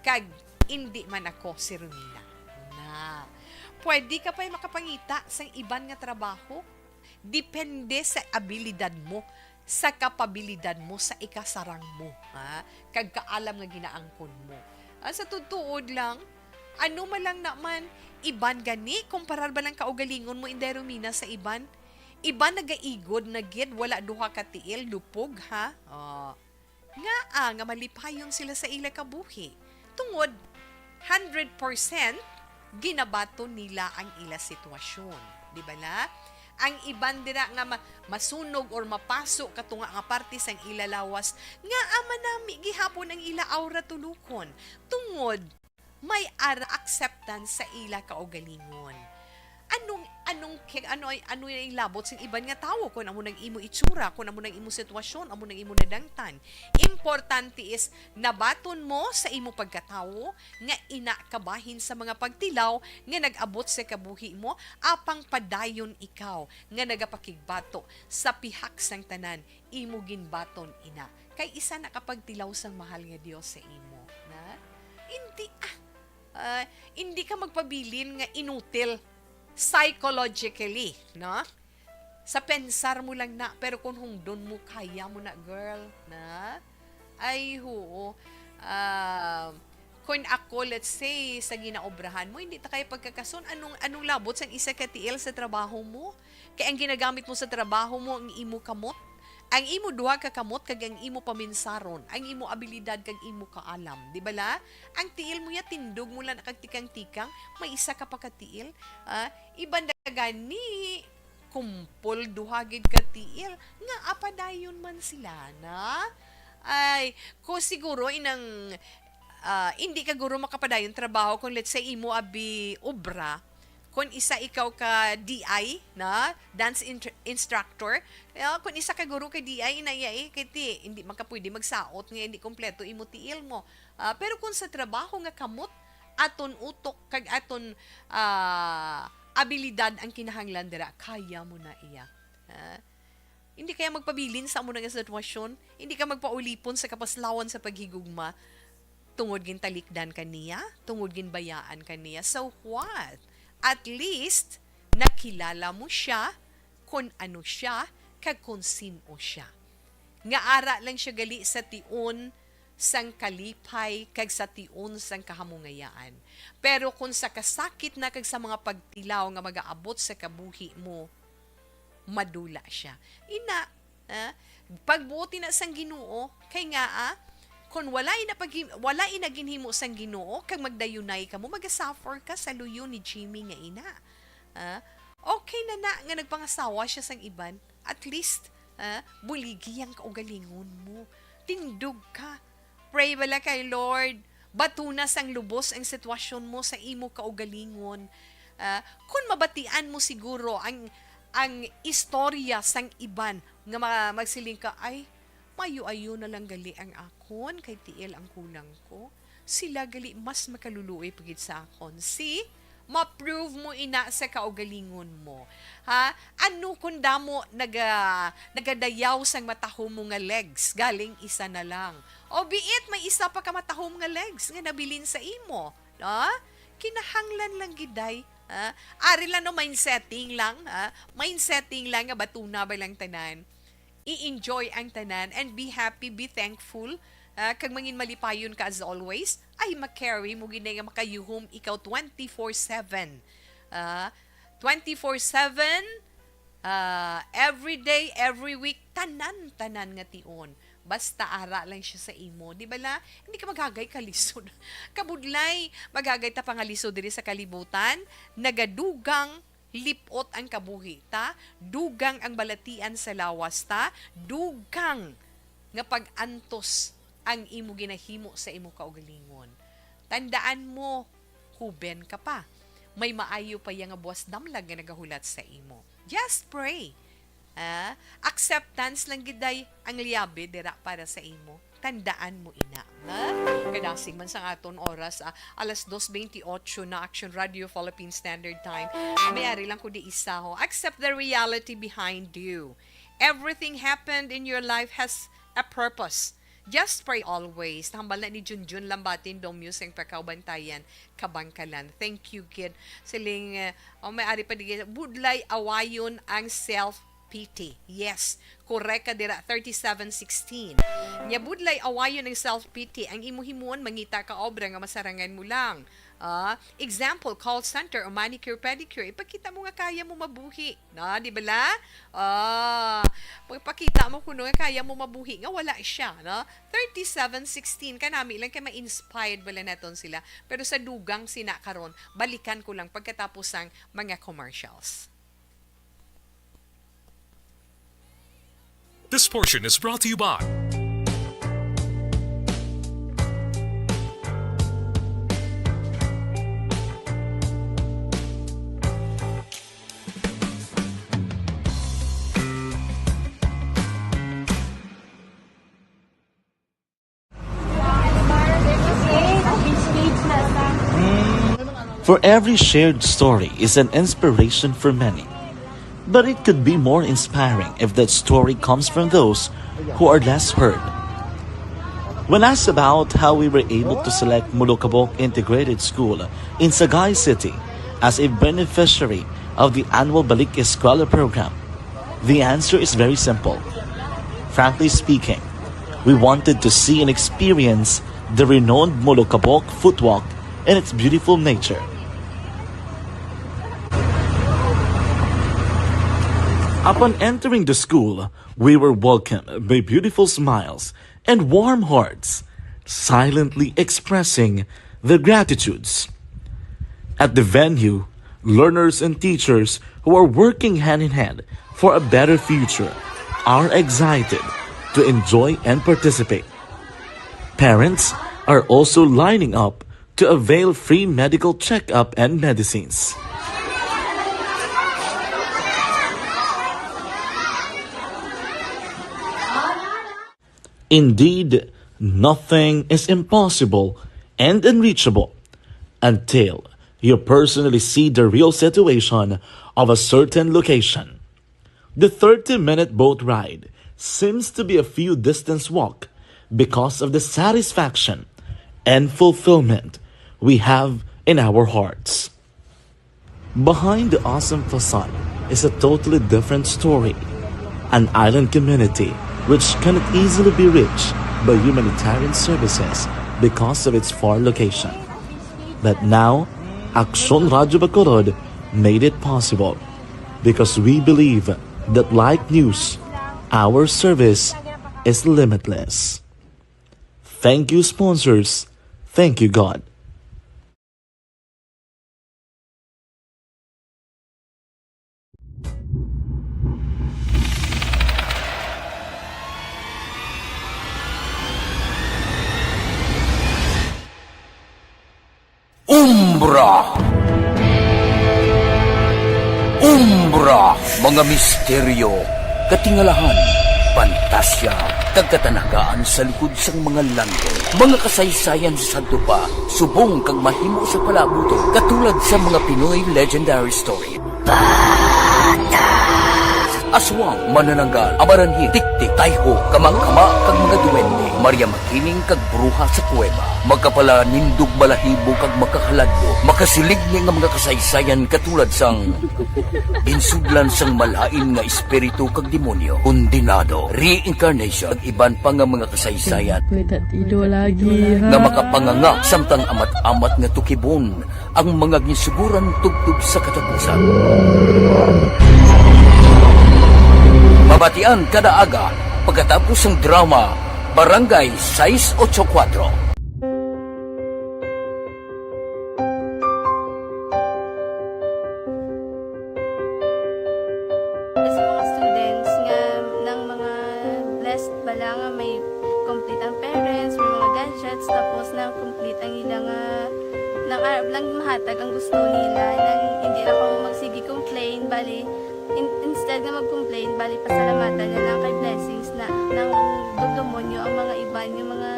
kag indi man ako si Romina. Na, pwede ka pa'y makapangita sang iban nga trabaho. Depende sa abilidad mo, sa kapabilidad mo, sa ikasarang mo, ha? Kag kaalam nga ginaangkon mo. Ah, sa tuod-tuod lang, ano man lang naman, iban gani, kumparar ba lang kaugalingon mo, Inday Romina, sa iban? Iban nagaigod na gid, wala duha ka tiil, lupog, ha? Oh. Ngaa nga malipayon sila sa ila kabuhi? Tungod hundred percent ginabaton nila ang ila sitwasyon. Di ba la? Ang iban dira nga ma-, masunog or mapaso katunga nga parte sang ila lawas, ngaa manami gihapon ang ila aura tulukon? Tungod may ara acceptance sa ila kaugalingon. Anong anong ki-, ano ay, ano yung labot sa iban nga tawo, kung amo nang imo itsura, kung amo nang imo sitwasyon, amo nang imo nadangtan. Importante is nabaton mo sa imo pagkatawo nga ina kabahin sa mga pagtilaw nga nag-abot sa kabuhi mo, apang padayon ikaw nga nagapakigbato sa pihak sang tanan imo ginbaton ina. Kay isa na ka pagtilaw sang mahal nga Dios sa imo, na? Hindi, ah, ah, hindi ka magpabilin nga inutil psychologically, no? Sa pensar mo lang na, pero kung hungdon mo, kaya mo na, girl, na? Ay, huo. Ah, kung ako, let's say, sa ginaobrahan mo, hindi ta kaya pagkakason, anong, anong labot sang isa ka tiil sa trabaho mo? Kay ang ginagamit mo sa trabaho mo, ang imo kamot, ang imo duha ka kamot, kag ang imo paminsaron, ang imo abilidad, kag imo kaalam. Di ba la? Ang tiil mo ya, tindog mo lang kag tikang-tikang, may isa ka pa ka tiil. Ah, iban na gani, kumpol duha gid ka tiil, nga apadayon man sila na. Ay, ko siguro inang, ah, hindi ka guro makapadayon trabaho kung, let's say, imo abi obra, kung isa ikaw ka D I na, dance intr-, instructor, eh, kung isa ka guro ka D I, inaya eh, kay ti, hindi man ka pwede magsaot nga hindi kompleto imo tiil mo. Ah, pero kung sa trabaho nga kamot, aton utok kag aton, ah, abilidad ang kinahanglan dira, kaya mo na iya. Ah, hindi kaya magpabilin sa amo nga sitwasyon? Hindi ka magpaulipon sa kapaslawan sa paghigugma tungod gintalikdan ka niya, tungod ginbayaan ka niya. So what? At least, nakilala mo siya, kung ano siya, kag kung sin-o siya. Nga ara lang siya gali sa tion sang kalipay kag sa tion sang kahamungayaan. Pero kung sa kasakit na kag sa mga pagtilaw nga magaabot sa kabuhi mo, madula siya. Ina, ah, pagbuoti na sang Ginoo, kay nga, ah, kung wala ina pag-, wala ina ginhimo sang Ginoo, kag magdayunay kamo, magasuffer ka sa luyo ni Jimmy nga ina. Ah, okay na na nga nagpangasawa siya sang iban. At least, ah, buligi ang kaugalingon mo. Tindog ka. Pray bala kay Lord. Batuna sang lubos ang sitwasyon mo sa imo kaugalingon. Ah, kung mabatian mo siguro ang, ang istorya sang iban nga ma-, magsiling ka, "Ay, mayo-ayo na lang gali ang akon kay tiil ang kulang ko. Sila gali mas makaluluoy pa gid sa akon." See? Ma-prove mo ina sa kaugalingon mo. Ha? Ano kung damo naga-, nagadayaw sang matahom mo nga legs, galing isa na lang? O biit may isa pa ka matahom nga legs nga nabilin sa imo, no? Kinahanglan lang gid, day. Ha? Ari lang, no, mind setting lang, ha? Mind setting lang nga batuna ba lang tanan. I-enjoy ang tanan and be happy, be thankful, ah, kag mangin malipayon ka as always. Ay, ma-carry mo gid nga makayuhom ikaw twenty-four seven. Ah, twenty-four seven, ah, every day, every week, tanan, tanan nga tion. Basta ara lang siya sa imo. Di ba la? Hindi ka maghagay ka lisod. Kabudlay, maghagay ta pa nga lisod diri sa kalibutan. Nagadugang lip-ot ang kabuhi ta, dugang ang balatian sa lawas ta, dugang nga pag-antos ang imo ginahimo sa imo kaugalingon. Tandaan mo, huben ka pa. May maayo pa iya nga buwas damlag nga nagahulat sa imo. Just pray. Ah, acceptance lang gid, day, ang liabi dira para sa imo. Tandaan mo ina, ha? Kadasig man sang aton oras, ah, alas dos veintiocho na, Action Radio Philippine Standard Time. Ah, may ari lang ko di isa, ho. Accept the reality behind you. Everything happened in your life has a purpose. Just pray always. Hambal na ni Junjun Lambatin, Dong Muse, ang Pagkaubantayan, Kabangkalan. Thank you, kid. Siling, eh, oh, may ari pa di, budlay awayon ang self pity. Yes, correct ka dira, thirty-seven sixteen. Nya budlay awayon ang self-pity. Ang imo himuon, mangita ka obra nga masarangan mo lang. Ah, example, call center o manicure, pedicure. Ipakita mo nga kaya mo mabuhi. Na, di ba la? Ah, pagpakita mo kuno nga kaya mo mabuhi nga wala siya, no? Thirty-seven sixteen, kanami lang kay ma-inspired bala naton sila. Pero sa dugang sina karon, balikan ko lang pagkatapos sang mga commercials. This portion is brought to you by For every shared story is an inspiration for many. But it could be more inspiring if that story comes from those who are less heard. When asked about how we were able to select Molokabok Integrated School in Sagay City as a beneficiary of the annual Balik Eskwela program, the answer is very simple. Frankly speaking, we wanted to see and experience the renowned Molokabok Footwalk and its beautiful nature. Upon entering the school, we were welcomed by beautiful smiles and warm hearts, silently expressing their gratitudes. At the venue, learners and teachers who are working hand in hand for a better future are excited to enjoy and participate. Parents are also lining up to avail free medical checkup and medicines. Indeed, nothing is impossible and unreachable until you personally see the real situation of a certain location. The thirty-minute boat ride seems to be a few distance walk because of the satisfaction and fulfillment we have in our hearts. Behind the awesome facade is a totally different story. An island community which cannot easily be reached by humanitarian services because of its far location. But now, Aksyon Radyo Bacolod made it possible because we believe that, like news, our service is limitless. Thank you, sponsors. Thank you, God. Umbra. Umbra, mga misteryo, katingalahan, pantasya, kag katanagaan sa likod sang mga landong. Mga kasaysayan sa sadto pa, subong kag mahimo sa palaabuton, katulad sa mga Pinoy legendary story. Aswang, manananggal, amaranhit, tiktik, tayho, kama-kama, kag mga duwende, Maria Makiling, kag bruha sa kuweba. Makapalanindog balahibo kag makakaladlo, makasilig ni nga mga kasaysayan katulad sang ginsudlan sang malain nga espiritu kag demonyo, kondenado, reincarnation, kag iban pa nga mga kasaysayan May tatido lagi, ha? nga makapanganga samtang amat-amat nga tukibon ang mga ginsuguran tubtob sa katapusan. Mabatian kada aga pagkatapos sang drama Barangay sais ocho kuwatro. Sa mga students nga nang mga blessed bala nga may complete ang parents, may mga gadgets, tapos nang complete ang ila nga nang, ah, nang mahatag ang gusto nila, nang hindi na kamo magsige complain, bali in, instead nga mag-complain, bali pasalamatan na lang kay blessings na nang demonyo ang mga iban nga mga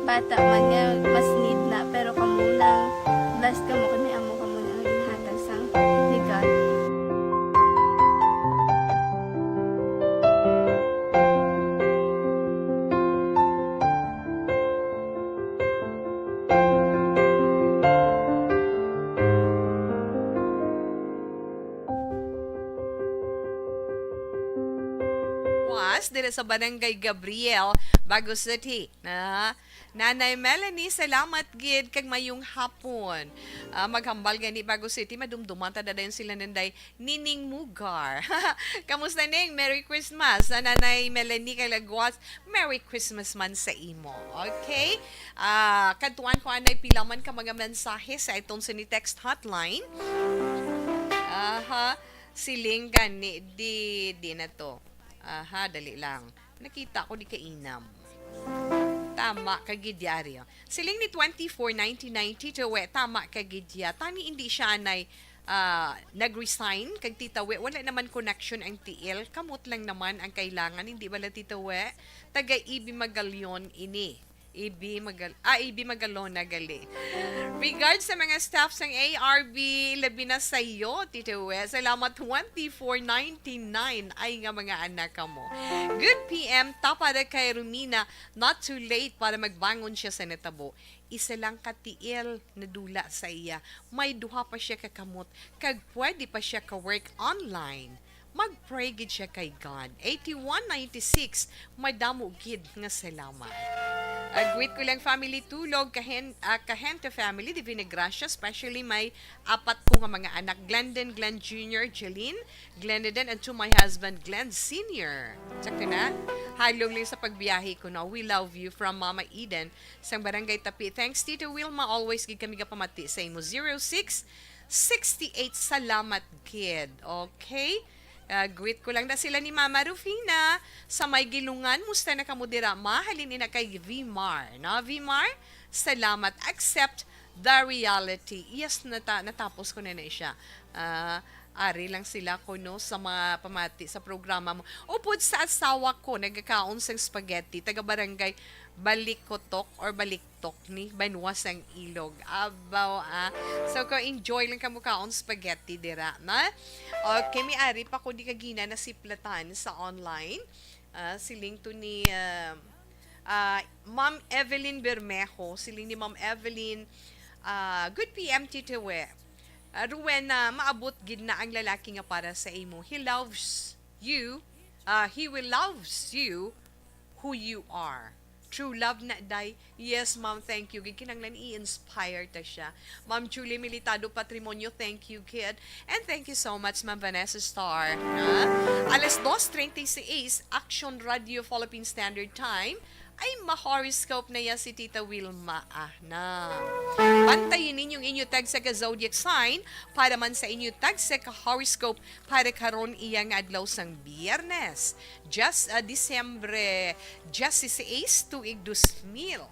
bata man nga mas need na, pero kamo nang blessed kamo kay may amo kamo na nga ginhatag sang ni God. Was dira sa Barangay Gabriel, Bago City. Ah, Nanay Melanie, salamat gid kag mayong hapon. Ah, maghambal gani Bago City, madumduman ta dayon sila nanday Nining Mugar. Kamusta, Ning? Merry Christmas. Sa Nanay Melanie Calagwas, Merry Christmas man sa imo. Okay? Ah, kadtuan ko anay pila man ka mga mensahe sa aton sini text hotline. Aha. Siling gani di, di na to. Aha, dali lang. Nakita ko di kainam. Tama ka gid, Diaryo. Siling ni twenty-four nineteen ninety-two, we, tama ka gid ya. Tani hindi siya anay, ah, nag-resign kag Tita We, wala naman connection ang T L. Kamot lang naman ang kailangan, hindi bala, Tita We? Taga Ibi Magalion ini. A B Magal-, ah, A B Magalona gali. Regards sa mga staff sang A R B, labi na sa iyo, Tito Wes. Salamat, twenty-four ninety-nine ay nga mga anak kamo. Good P M, tapad kay Romina, not too late para magbangon siya sa natabo. Isa lang ka tiil nadula sa iya. May duha pa siya ka kamot, kag pwede pa siya ka work online. Mag-pray gid siya kay God. Eighty-one ninety-six, madamo gid nga salamat. Ah, greet ko lang family Tulog, Cahen-, ah, Cahente family, Divina Gracia, especially my apat ko nga mga anak, Glendon, Glenn Junior, Jeline, Glenadon, and to my husband, Glenn Senior. Sakto na? Halong lang sa pagbiyahe ko, no? We love you from Mama Eden, sang Barangay Tapi. Thanks, Tito Wilma. Always gid kami gapamati sa imo. Zero six sixty-eight, salamat gid. Okay? Ah, greet ko lang na sila ni Mama Rufina sa may Gilungan. Musta na kamo dira, ma? Halin ina kay Vimar, no? Vimar, salamat. Accept the reality. Yes, nata-, natapos ko na na siya. Ah, ari lang sila ko, no, sa mga pamati sa programa mo. Upod sa asawa ko, nagakaon sang spaghetti, taga barangay Balikotok or Baliktok ni Banwa sang Ilog. Abaw, ah. So, ko enjoy lang kamo kaon spaghetti dira, na? Okay, may ari pa ko di kagina nasiplatan sa online. Ah, siling to ni, ah, ah, Ma'am Evelyn Bermejo, siling ni Ma'am Evelyn, ah, "Good P M, Tito We. Ah, Rowena, maabot gid na ang lalaki nga para sa imo. He loves you, ah, he will loves you who you are. True love na, day." Yes, ma'am, thank you. Gid kinahanglan i-inspire ta siya. Ma'am Julie Militado Patrimonio, thank you, kid. And thank you so much, Ma'am Vanessa Star. Ha? Alas dos treinta y seis, Action Radio Philippine Standard Time, ay ma-horoscope na ya si Tita Wilma. Ah, na. Bantayin ninyong inyo tagsa ka zodiac sign para man sa inyo tagsa ka horoscope para karon iya nga adlaw sang Biyernes, just, ah, Disyembre dieciséis, tuig dos mil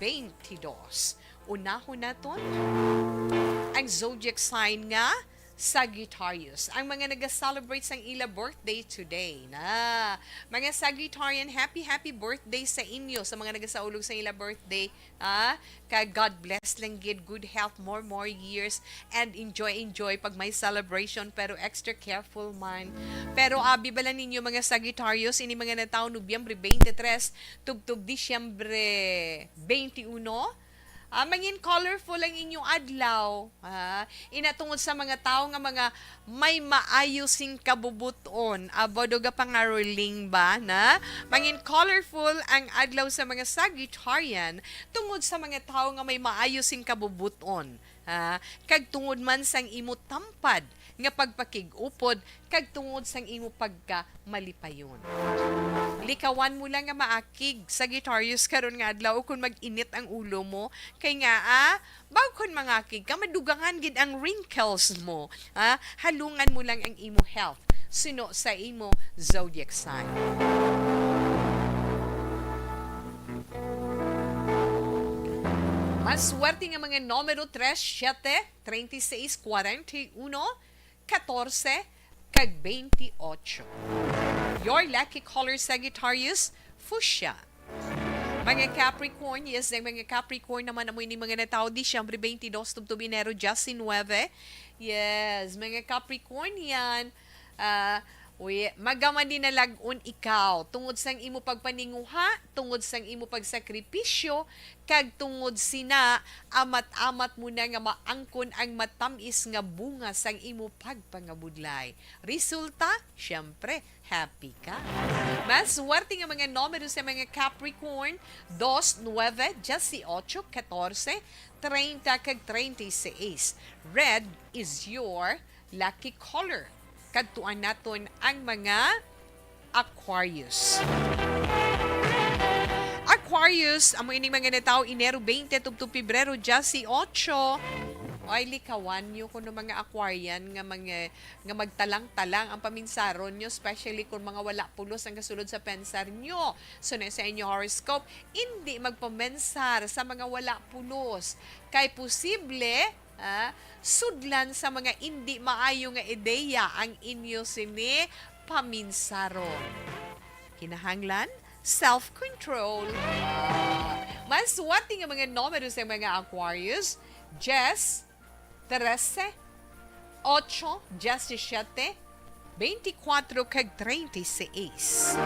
veintidós. Unahon naton ang zodiac sign nga Sagittarius. Ang mga naga-celebrate sang ila birthday today na. Mga Sagittarian, happy, happy birthday sa inyo. Sa mga nagasaulog sa ila birthday, ah, kag God bless lang gid, good health, more, more years, and enjoy, enjoy pag may celebration, pero extra careful man. Pero abi bala ninyo, mga Sagittarius, ini mga natawo Nobyembre twenty-three tubtob Disyembre twenty-one, ah, mangin colorful ang inyong adlaw. Ah, ina tungod sa mga tawo nga mga may maayo sing kabubot-on. Abo, do gapangaruling ba na? Mangin colorful ang adlaw sa mga Sagittarian tungod sa mga tawo nga may maayo sing kabubot-on. Ah, kag tungod man sang imo tampad nga pagpakig-upod kag tungod sang imo pagkamalipayon. Likawan mo lang nga maakig, Sagittarius, karon nga adlaw, kon mag-init ang ulo mo. Kay nga, ah, baw kon mangakig ka, madugangan gid ang wrinkles mo. Ah, halungan mo lang ang imo health suno sa imo zodiac sign. Mas swerte nga mga numero tres, siyete, treinta y seis, cuarenta y uno, catorce, kag veintiocho. Your lucky color, Sagittarius, fuchsia. Mga Capricorn, yes, ang mga Capricorn naman amo ini mga natawo Disyembre twenty-two tubtob Enero diecinuebe. Yes, mga Capricornian, ah, uy, magaman din na lag-on ikaw tungod sang imo pagpaninguha, tungod sang imo pagsakripisyo, kag tungod sina, amat-amat mo na nga maangkon ang matamis nga bunga sang imo pagpangabudlay. Resulta, syempre, happy ka. Mas swerte nga mga numero sa mga Capricorn, dos, nuebe, dieciocho, catorce, treinta, kag treinta y seis. Red is your lucky color. Kadtuan naton ang mga Aquarius. Aquarius, amo ining mga natawo Enero twenty tubtob Pebrero dieciocho. Ay, likawan nyo kuno mga Aquarian nga mga, nga magtalang-talang ang paminsaron nyo, especially kung mga wala pulos ang kasulod sa pensar nyo. So, na sa inyo horoscope, hindi magpamensar sa mga wala pulos. Kay posible, ah, sudlan sa mga indi maayo nga ideya ang inyo sini paminsaron. Kinahanglan, self-control. Ah, Mas swerte nga mga numero sa mga Aquarius, diyes, trese, otso, diyesisiyete, beintikwatro, kag treinta y seis.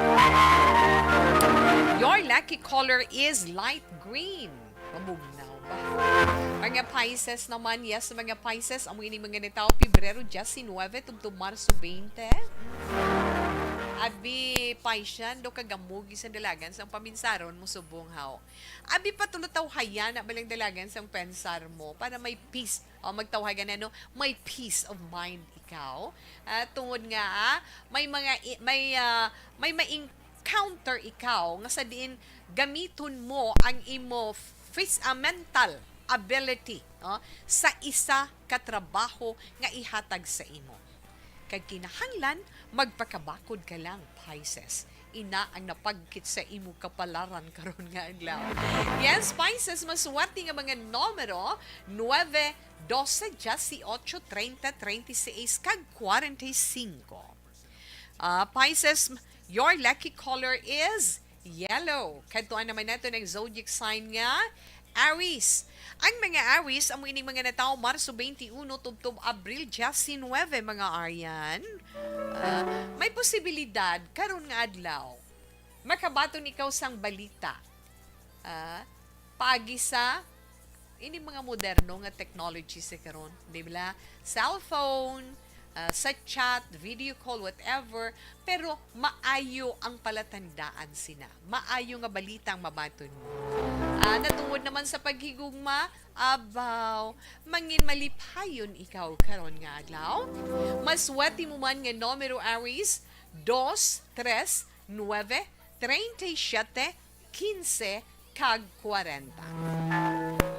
Your lucky color is light green. Mabugnaw ba? Mga Pisces naman, yes, mga Pisces, amo ini mga natawo, Pebrero diecinueve tubtob Marso veinte. Abi, Pisces, do kagamugi sa dalagan sang paminsaron mo subong haw. Abi, patulot tawhayan na balang dalagan sang pensar mo para may peace. O, magtawhagan na, no? May peace of mind ikaw. Ah, tungod nga, ah, may mga i- may ah, may ma-encounter ikaw nga sa diin gamiton mo ang imo phys- ah, mental ability, no? Sa isa ka trabaho nga ihatag sa imo. Kag kinahanglan, magpakabakod ka lang, Pisces. Ina ang napagkit sa imo kapalaran karon nga adlaw. Yes, Pisces, maswerte nga mga numero, nuebe, dose, dieciocho, treinta, treinta y seis, kag kwarenta y cinco. Ah, Pisces, your lucky color is yellow. Kadtuan naman nato ang zodiac sign nga Aries. Ang mga Aries, amo ining mga natawo Marso twenty-one tubtob Abril diecinuebe, mga Arian. Ah, may posibilidad karon nga adlaw makabaton ikaw sang balita. Ah, paagi sa ini mga moderno nga technology sa karon, di ba? Cellphone, ah, sa chat, video call, whatever, pero maayo ang palatandaan sina. Maayo nga balita ang mabaton mo. Ah, natungod naman sa paghigugma, abaw, mangin malipayon ikaw karon nga adlaw. Maswerte mo man nga numero, Aries, dos, tres, nuebe, treinta y siete, quince, kag kwarenta.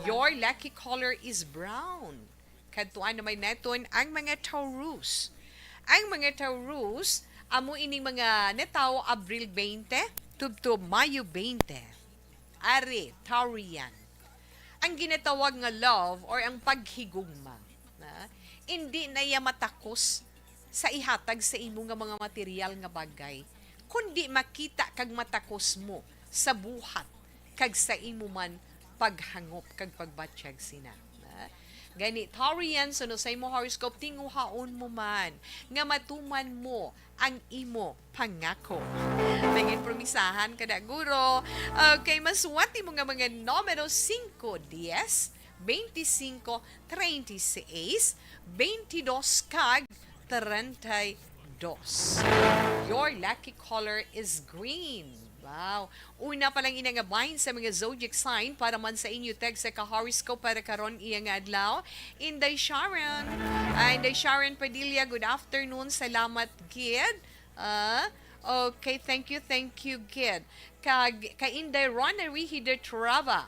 Your lucky color is brown. Kadtuan naman naton ang mga Taurus. Ang mga Taurus, amo ining mga natawo Abril twenty tubtob Mayo twenty. Ari, Taurian. Ang ginatawag nga love or ang paghigugma, na, indi na iya matakos sa ihatag sa imo nga mga material nga bagay, kundi makita kag matakos mo sa buhat kag sa imo man paghangop kag pagbatyag sina. Na? Gani, Taurian, suno sa imo horoscope, tinguhaon mo man nga matuman mo ang imo pangako. Naging promisahan ka na, guro. Okay, maswerte mo nga mga numero singko, diyes, beintisinko, treinta y seis, beintidós, kag treinta y dos. Your lucky color is green. Wow. Una pa lang ina nga bahin sa mga zodiac sign para man sa inyo text sa ka-horoscope para karon iya nga adlaw. Inday Sharon. Ah, Inday Sharon Padilla, good afternoon. Salamat gid. Ah, okay, thank you, thank you gid. Kag kay Inday Rona Rihi de Trava.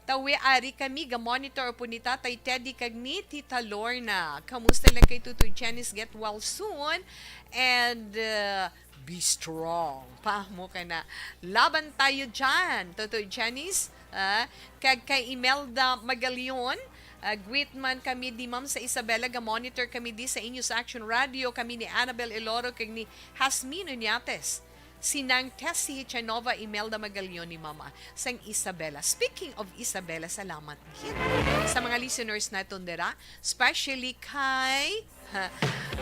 Tawi ari kami ga-monitor po ni Tatay Teddy kag ni Tita Lorna. Kamusta lang kay Tutoy Janice? Get well soon. And uh, be strong. Pa mo ka na. Laban tayo dyan, Tutoy Janice. Ah, kag kay Imelda Magalion, ah, greet man kami di Ma'am sa Isabela, ga-monitor kami di sa inyo sa Action Radio, kami ni Annabel Eloro kag ni Hasmin Uñates. Si Nang Tessie Hichanova, Imelda Magalion ni Mama sang Isabela. Speaking of Isabela, salamat gid sa mga listeners naton dira, especially kay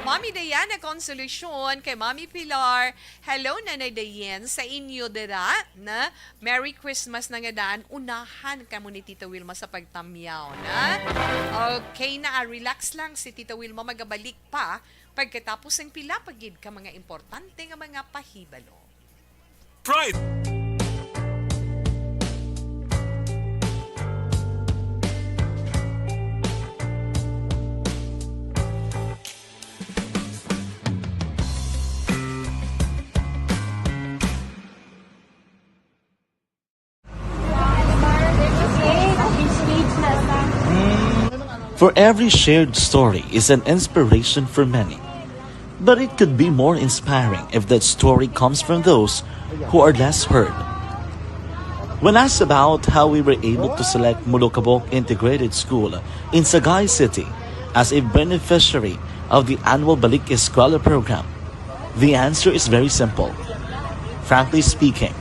Mami Diana Consolacion, kay Mami Pilar. Hello, Nanay Diane, sa inyo dira, na Merry Christmas na nga daan. Unahan kamo ni Tita Wilma sa pagtamyaw, na? Okay na, ah, relax lang si Tita Wilma, magabalik pa pagkatapos ng pila pa gid ka mga importante nga mga pahibalo. Pride. For every shared story is an inspiration for many. But it could be more inspiring if that story comes from those who are less heard. When asked about how we were able to select Mulukabok Integrated School in Sagay City as a beneficiary of the annual Balik Eskwela program, the answer is very simple. Frankly speaking,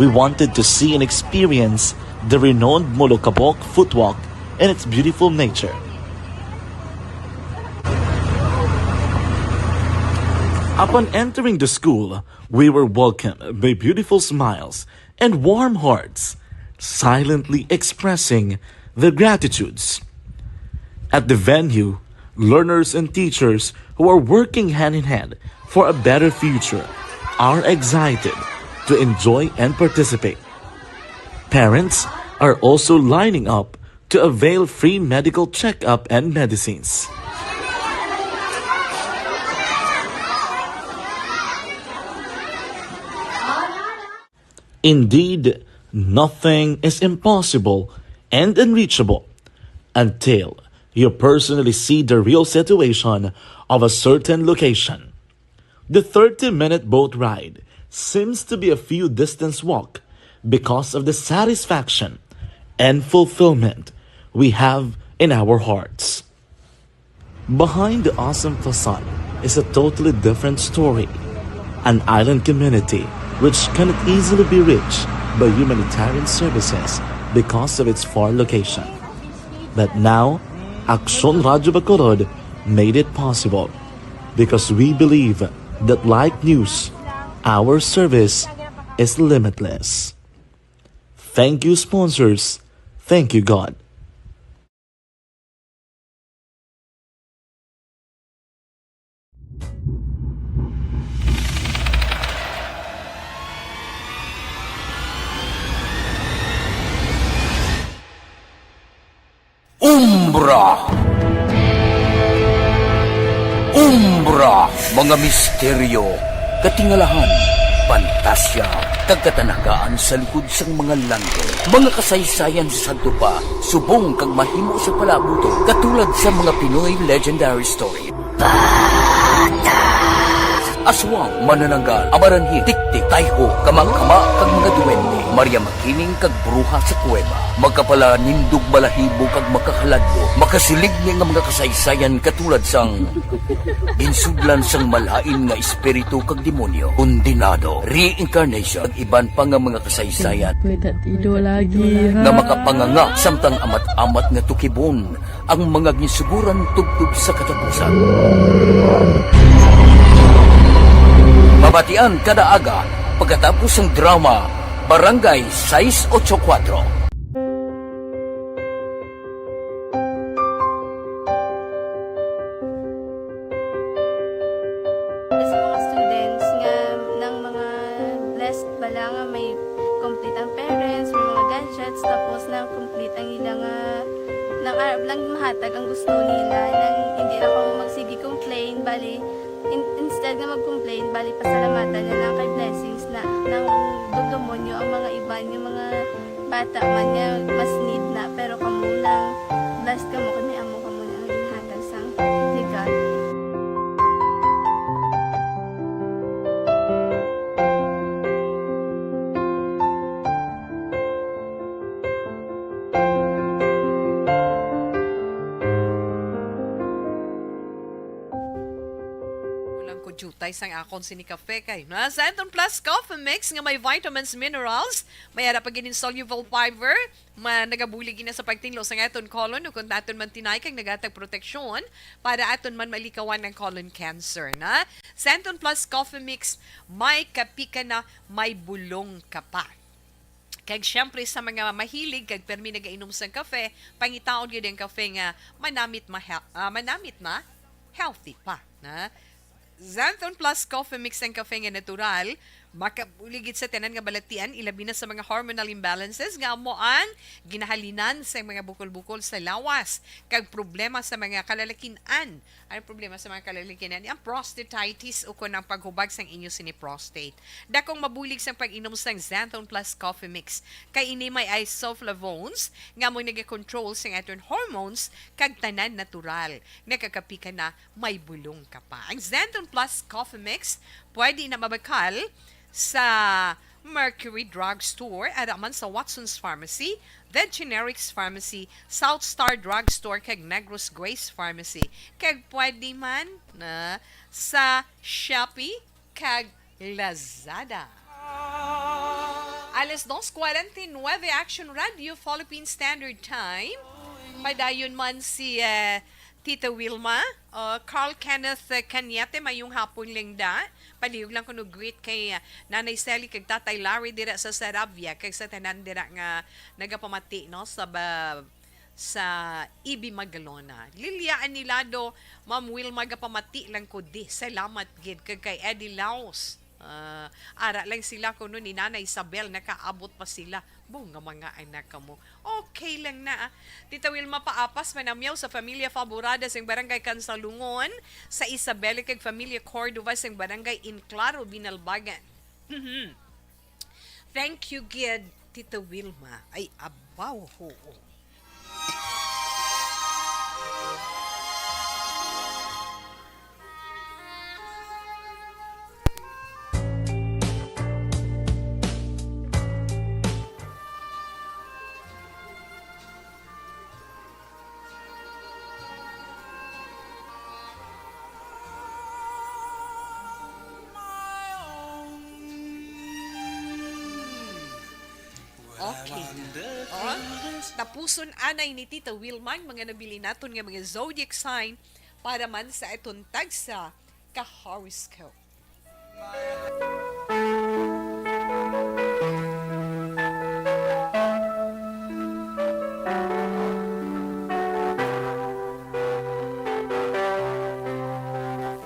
we wanted to see and experience the renowned Molokabok Footwalk and its beautiful nature. Upon entering the school, we were welcomed by beautiful smiles and warm hearts, silently expressing their gratitudes. At the venue, learners and teachers who are working hand in hand for a better future are excited to enjoy and participate. Parents are also lining up to avail free medical checkup and medicines. Indeed, nothing is impossible and unreachable until you personally see the real situation of a certain location. The thirty-minute boat ride seems to be a few distance walk because of the satisfaction and fulfillment we have in our hearts. Behind the awesome facade is a totally different story. An island community which cannot easily be reached by humanitarian services because of its far location. But now, Aksyon Radyo Bacolod made it possible because we believe that, like news, our service is limitless. Thank you, sponsors. Thank you, God. Umbra. Umbra, mga misteryo, katingalahan, pantasya, kag katanagaan sa likod sang mga langit. Mga kasaysayan sa sadto pa, subong kag mahimo sa palaabuton, katulad sa mga Pinoy legendary story. Aswang, manananggal, amaranhit, tiktik, tayho, kamangkama, kag mga duwende, Maria Makiling kag bruha sa kuweba, makapalanindog balahibo kag makahaladlok, makasiligni nga mga kasaysayan katulad sang ginsudlan sang malain nga espiritu kag demonyo, kondenado, reincarnation, kag iban pa nga mga kasaysayan Pwede ido lagi, ha? nga makapanganga samtang amat-amat nga tukibon ang mga ginsuguran tubtob sa katapusan. Mabatian kada aga pagkatapos sang drama Barangay sais ocho kuwatro. Sa mga students nga nang mga blessed bala nga may complete ang parents, may mga gadgets, tapos nang complete ang ila nga nang arab lang mahatag ang gusto nila, nang hindi na kamo magsige complain, bali in, instead nga mag-complain, bali pasalamatan na lang kay blessings na nang dumdumon nyo ang mga iban nga mga bata man nga mas need na, pero kamo nang blessed kamo kay may amo kamo na ginhatag sang ni God. Kulang ko jutay sang akon sini kape kay na Xanthone Plus Coffee Mix nga may vitamins, minerals, may ara pa gid insoluble fiber, ma nagabulig gina sa pagtinlo sang aton colon ukon aton mantinay kag nagatag proteksyon para aton man malikawan ang colon cancer na. Xanthone Plus Coffee Mix, may kape ka na, may bulong ka pa. Kag syempre sa mga mahilig kag permi nagainom sang kafe, pangitaon gyud ang kafe nga manamit ma ah, manamit na healthy pa, na. Xanthone Plus Coffee Mix ang kafe nga natural, makabulig gid sa tanan nga balatian, ilabi na sa mga hormonal imbalances nga amo ang ginahalinan sa mga bukol-bukol sa lawas kag problema sa mga kalalakin-an. Ang problema sa mga kalalakin-an, ang prostatitis ukon ang paghubag sang inyo sini prostate. Dakong mabulig sang pag-inom sang Xanthone Plus Coffee Mix. Kay ini may isoflavones nga amo nagakontrol sang aton hormones kag tanan natural. Nakakape ka na, may bulong ka pa. Ang Xanthone Plus Coffee Mix pwede na mabakal sa Mercury Drug Store, ara man sa Watson's Pharmacy, The Generics Pharmacy, South Star Drug Store, kag Negros Grace Pharmacy. Kag pwede man na sa Shopee kag Lazada. Alas dos cuarenta y nueve, Action Radio, Philippine Standard Time. Padayon man si, eh, Tita Wilma. Uh, Carl Kenneth, eh, Cañete, mayong hapon, Lingda. Palihog lang kuno greet kay, ah, Nanay Sally kag Tatay Larry dira sa Sarabia, kag sa tanan dira nga nagapamati, no, sa ba-, sa Ibi Magalona. Lilia Anilado, Ma'am Wilma, gapamati lang ko di. Salamat gid kag kay Eddie Laos. Ah, ara lang sila kuno ni Nanay Isabel, nakaabot pa sila. Bo nga mga anak kamo. Okay lang na, ah. Tita Wilma Paapas, manamyaw sa Familia Faborada sing Barangay Kansalungon, sa Isabela kag Familia Cordova sing Barangay Enclaro, Binalbagan. Mhm. Thank you gid, Tita Wilma. Ay, abaw, ho. Okay. Oh, tapuson anay ni Tita Wilma ang mga nabilin naton nga mga zodiac sign para man sa aton tagsa ka horoscope.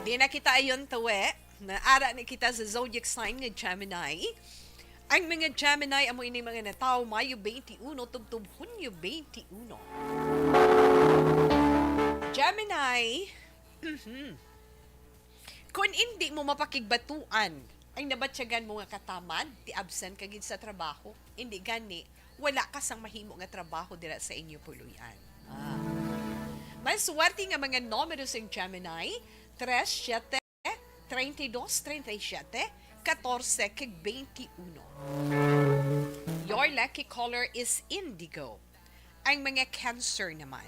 Di na kita ayon tawe, naara na kita sa zodiac sign nga Gemini. Ang mga Gemini amo ini mga natawo Mayo twenty-one tubtob Hunyo twenty-one. Gemini, mhm. Kon indi mo mapakigbatuan ang nabatyagan mo nga katamad, ti absent ka gid sa trabaho. Indi gani, wala ka sang mahimo nga trabaho dira sa inyo puloy-an. Ah. May swerte nga mga numero sang Gemini, tres, siete, treinta y dos, treinta y siete, catorce, kag twenty-one. Your lucky color is indigo. Ang mga Cancer naman.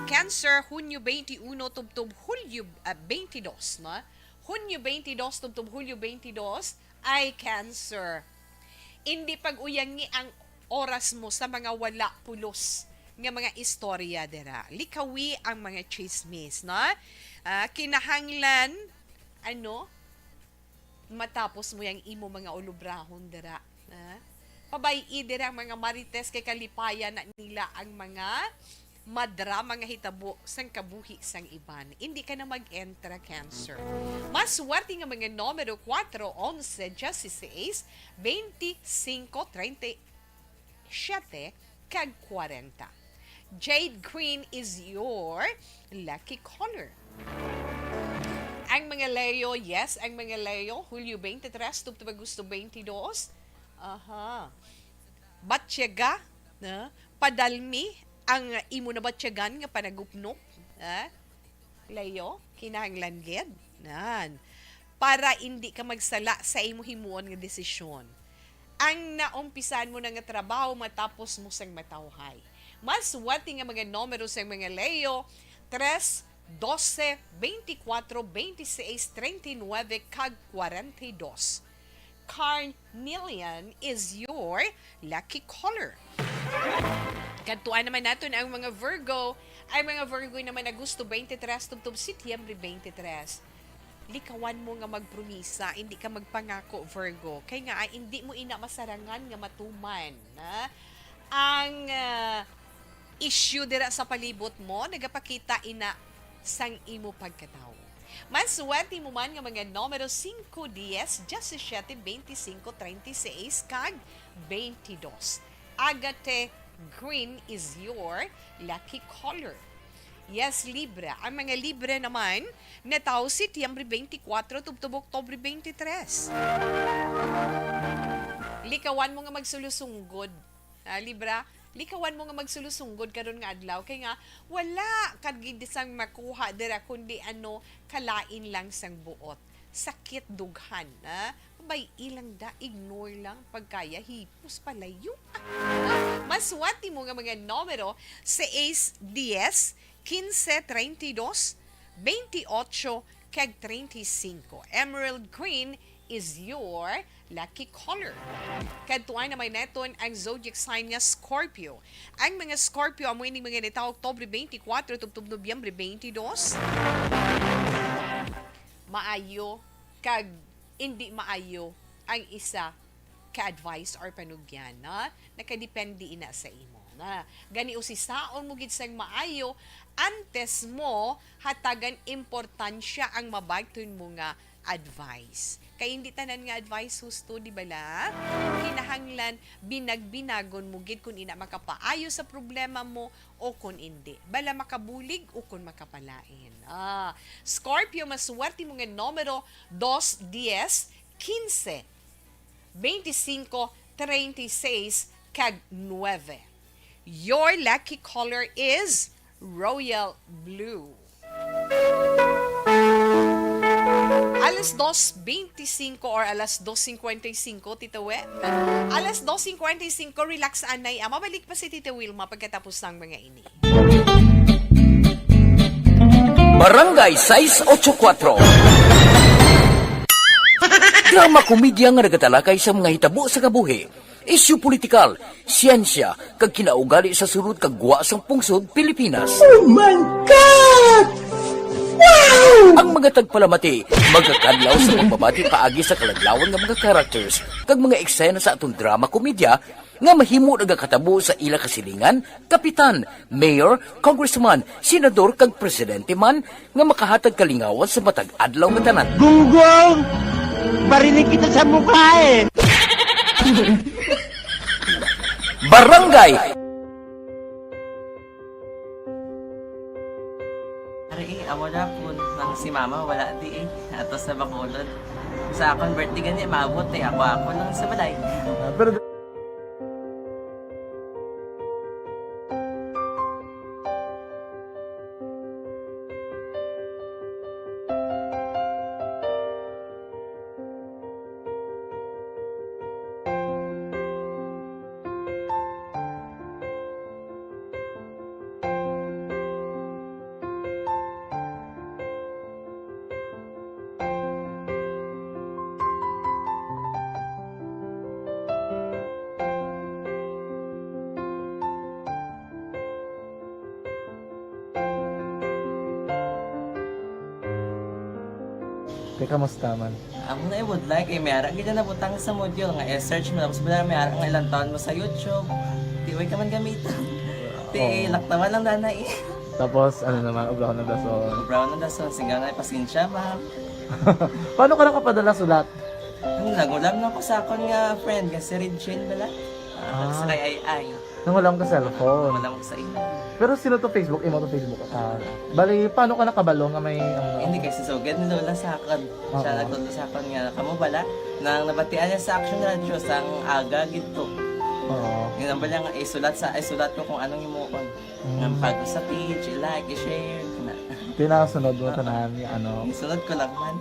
Cancer, Hunyo twenty-one tubtob Hulyo, ah, twenty-dos, no? Hunyo twenty-dos tubtob Hulyo twenty-dos ay Cancer. Indi pag-uyangi ang oras mo sa mga wala pulos nga mga istorya dira. Likawi ang mga chismis, no? Ah, kinahanglan, ano, matapos mo yang imo mga ulubrahon dira, ha? Pabay-i dira ang mga marites, kay kalipayan na nila ang mga madrama nga hitabo sang kabuhi sang iban. Indi ka na mag-entra, Cancer. Mas swerte nga mga numero, kuwatro, onse, dieciséis, beintisinko, treinta, siete kag kwarenta. Jade green is your lucky color. Ang mga Leo, yes, ang mga Leo, Hulyo twenty-three tubtob Agosto twenty-two. Aha. Batyaga, na, padalmi ang imo nabatyagan nga panagupnop, ha? Leo, kinahanglan gid. Nan. Para indi ka magsala sa imo himuon nga desisyon. Ang naumpisan mo na nga trabaho matapos mo sang matawhay. Mas swerte nga mga numero sa mga Leo, tres, doce, veinticuatro, veintiséis, treinta y nueve, kag kwarenta y dos. Carnelian is your lucky color. Kadtuan naman naton ang mga Virgo. Ang mga Virgo naman, Agosto twenty-three tubtob Setyembre twenty-three. Likawan mo nga magpromisa, hindi ka magpangako, Virgo. Kay nga, ay, hindi mo ina masarangan nga matuman, ha? Ang, ah, issue dira sa palibot mo, nagapakita ina sang imo pagkatawo. Mas swerte mo man nga mga numero singko, diyes, diyesisiyete, beintisinko, treinta y seis, kag beintidós. Agate green is your lucky color. Yes, Libra. Ang mga Libra naman, natawo Setyembre twenty-four tubtob Oktubre twenty-three. Likawan mo nga magsulosunggod. Ah, Libra, likawan mo nga magsulosunggod karon nga adlaw, kay nga wala ka gid sang makuha dira, kundi ano, kalain lang sang buot. Sakit dughan, ha? Bay-i lang da, ignore lang, pagkaya hipos palayo. Mas swerte mo nga mga numero, seis, diyes, kinse, treinta y dos, beintiocho, kag treinta y cinco. Emerald green is your lucky color. Kadtuan naman naton ang zodiac sign nga Scorpio. Ang mga Scorpio amo ining mga natawo Oktubre twenty-four tubtob Nobyembre twenty-two. Maayo kag indi maayo ang isa ka advice or panugyan, na nakadepende ina sa imo, na gani usisaon mo gid sang maayo antes mo hatagan importansya ang mabaton mo nga advice. Kay hindi tanan nga advice husto, di bala? Kinahanglan binag-binagon mo gid kung ina makapaayo sa problema mo o kung indi. Bala makabulig o kung makapalain. Ah, Scorpio, maswerte mo nga numero dos, dies, quince, veinticinco, treinta y seis, kag nueve. Your lucky color is royal blue. Alas dos veinticinco or alas dos cincuenta y cinco, Tito Wet. Alas dos cincuenta y cinco, relax anay, ah. Mabalik pa si Tito Wilma pagkatapos ng mga ini. Barangay sais ocho kuatro. Drama komedya nga nagatalakay sa mga hitabo sa kabuhi, isyu politikal, siyensya, kag kinaugali sa sulod kag gwa sang pungsod Pilipinas. Oh my God! Wow! Ang mga tagpalamati magakadlaw sa pagbabati paagi sa kaladlawan nga mga characters kag mga eksena sa aton drama komedya nga mahimo nagakatabo sa ila kasilingan, kapitan, mayor, congressman, senador, kag presidente man nga makahatag kalingawan sa matag adlaw nga tanan. Gunggong! Barinig kita sa mukha eh! Barangay! Ari eh, amo na po nang si mama wala di eh. Ato sa Bacolod. Sa akon birthday gani, maabot eh. Ako, ako lang sa balay. Ah, pero Te, kamusta man? Amo na, I would like, eh, may ara gid na nabutang sa module nga i-search mo, tapos wala, may ara nga ilang taon mo sa YouTube. Di, way ka man gamitan. Ti, oo, laktawan lang dana eh. Tapos, ano naman, ubrahon ng dason. Ubrahon ng dason, singgaw na, pasensya, ma'am. Paano ka nakapadala sulat? Ano, nagulam na ko sa akon nga friend, nga si Regine bala. Ah, ah, sa kay Ay Ay. Nangulam ka cellphone. Wala mo sa imo. Pero sino to Facebook? Imo to Facebook? Ah, bali, paano ka nakabalo nga may, ano? Hindi, kay si Sugad ni Lola sa akon. Siya, oo, nagtudlo sa akon nga, kamo bala, nang nabatian niya sa Action Radio, sang aga gid to. Oo. Yun ang bala nga, isulat sa, isulat ko kung anong himuon. Mm. Nga pag sa page, i-like, i-share, na. Tinasunod mo, oo, tanan, ano? Isunod ko lang man.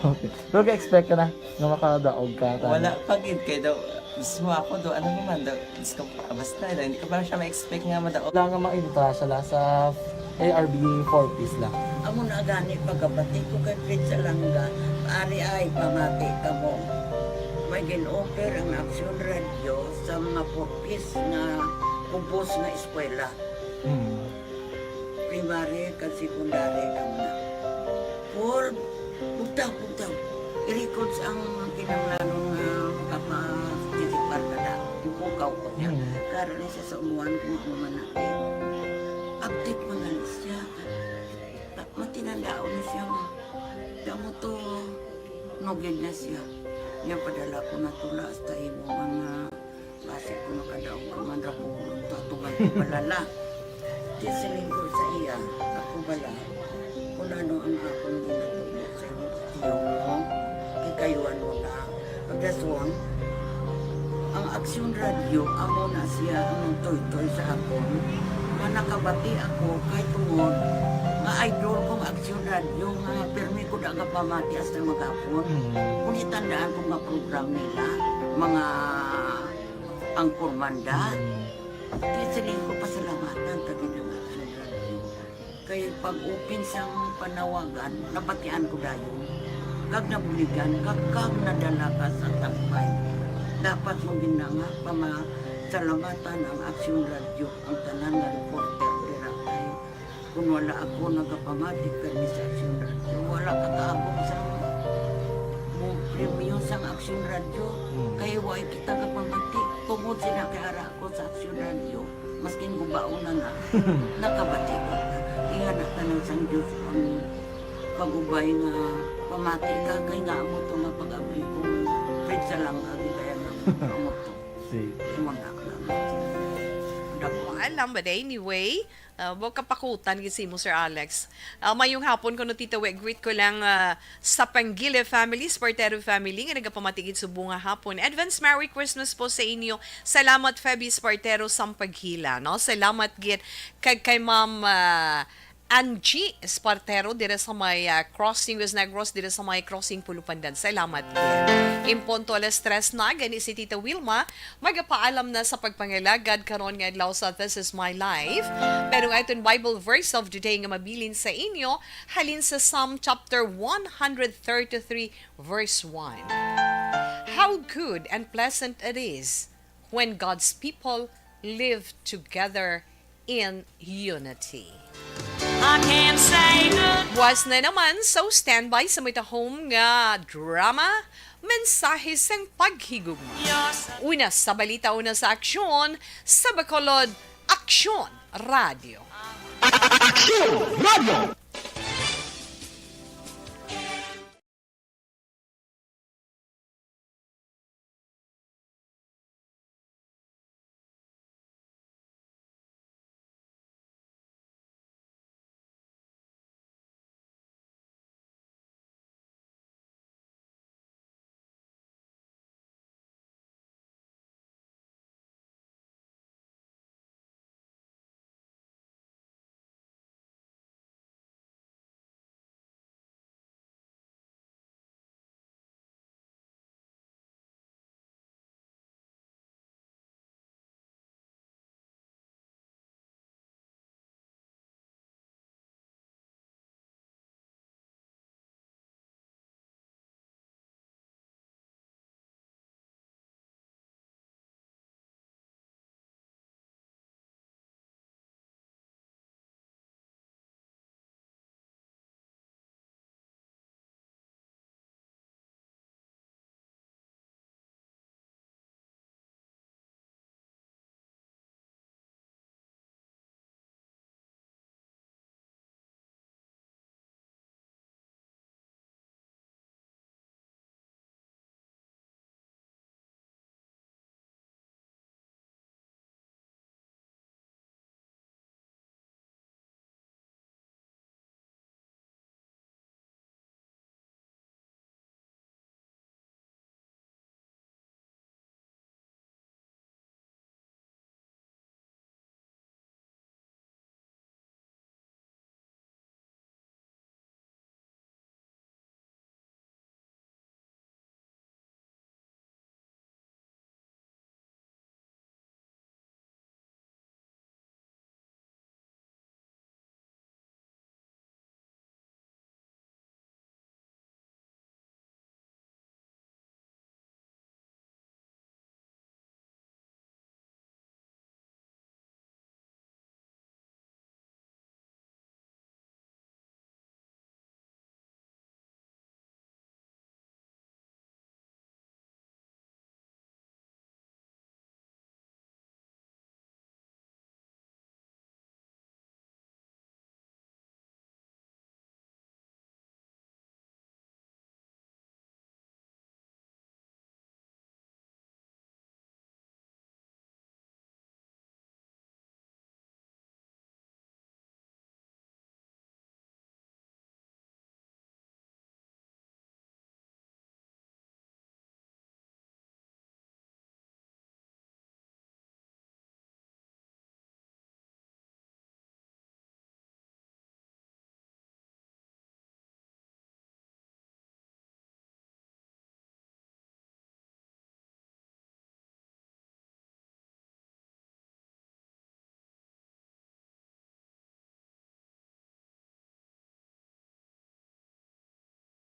Okay. Pero ga-expect ka na nga makadaog ka, tanan? Wala pa gid, kay daw, mismo ako do, ano naman do, Diyos ko, basta, hindi ko pa siya ma-expect nga madaog. Wala nga maintra siya la sa A R B four Ps la. Amo na gani pagkabati ko kay Fritz Alanga, ari ay pamati kamo. May gin-offer ang Aksyon Radio sa mga four Ps nga kubos nga eskwela. Hmm. Primary kag secondary kamo na. Paul, bugtaw, bugtaw. I-records ang kinahanglanon nga makaparticipar ka na. Ipukaw ko niya. Mm. Karon ni siya sa umuan kung ano man natin. Update man gani siya. Ta-, matinandaan ni siya nga. Kamo to, nugid na siya. Niya padala ko na tula hasta imo mga Basi kung makadaog ka man ra ko, tutungan ko bala la. Di siling ko sa iya, ako bala, kung ano ang akong ginatubo sa imong tiyo mo, kay kayuan mo na. Pagdason, ang Aksyon Radio, amo na siya ang nagtoytoy sa akon, nga nakabati ako kay tungod nga idol kong Aksyon Radio, nga pirmi ko da nga pamati hasta maghapon. Mm. Kung itandaan ko nga program nila, mga Ang Kurmanda. Mm. Kaya siling ko, pasalamatan ta gid ang Aksyon Radio. Kay pag-open sang panawagan, nabatian ko dayon. Kag nabuligan ka, kag nadala ka sa tampay. Dapat mo gina nga pamasalamatan ang Aksyon Radyo, ang tanan nga reporter dira kay kung wala ako nagapamati kani sa Aksyon Radyo, wala ka kaabot sa mo premyo sang Aksyon Radyo. Mm. Kay wa kita kapamati tungod sila kay ara ako sa Aksyon Radyo. Maskin gubaon na na, nakabati ko. Ingana tanan sang Diyos ang pag-ubay nga pamati ka kay nga amo to nga pag-abli ko. Pizza lang ang gibaya nga amo to. Sige. Imo na lang. Dako. Alam, but anyway, uh, wa kapakutan gid si mo, Sir Alex. Uh, mayong hapon kuno, Tita We. Greet ko lang, uh, sa Panggile family, Spartero family nga nagapamati gid subong nga hapon. Advance Merry Christmas po sa inyo. Salamat, Feby Spartero, Sampaguila, no? Salamat gid kag kay Ma'am, uh, Angie Espartero, dire sa may, ah, crossing West Negros, dire sa may crossing Pulupandan. Salamat gid. In punto alas tres na, gani si Tita Wilma magapaalam na sa pagpangalagad karon nga adlaw sa This Is My Life. Pero nga iton Bible verse of the day nga mabilin sa inyo, halin sa Psalm chapter one hundred thirty-three, verse one. How good and pleasant it is when God's people live together in unity. I can't say no. Buwas na naman, so standby sa Mitahom nga drama, Mensahe sang Paghigugma. Una sa balita, una sa aksyon, sa Bacolod, Aksyon Radio. Aksyon Radio!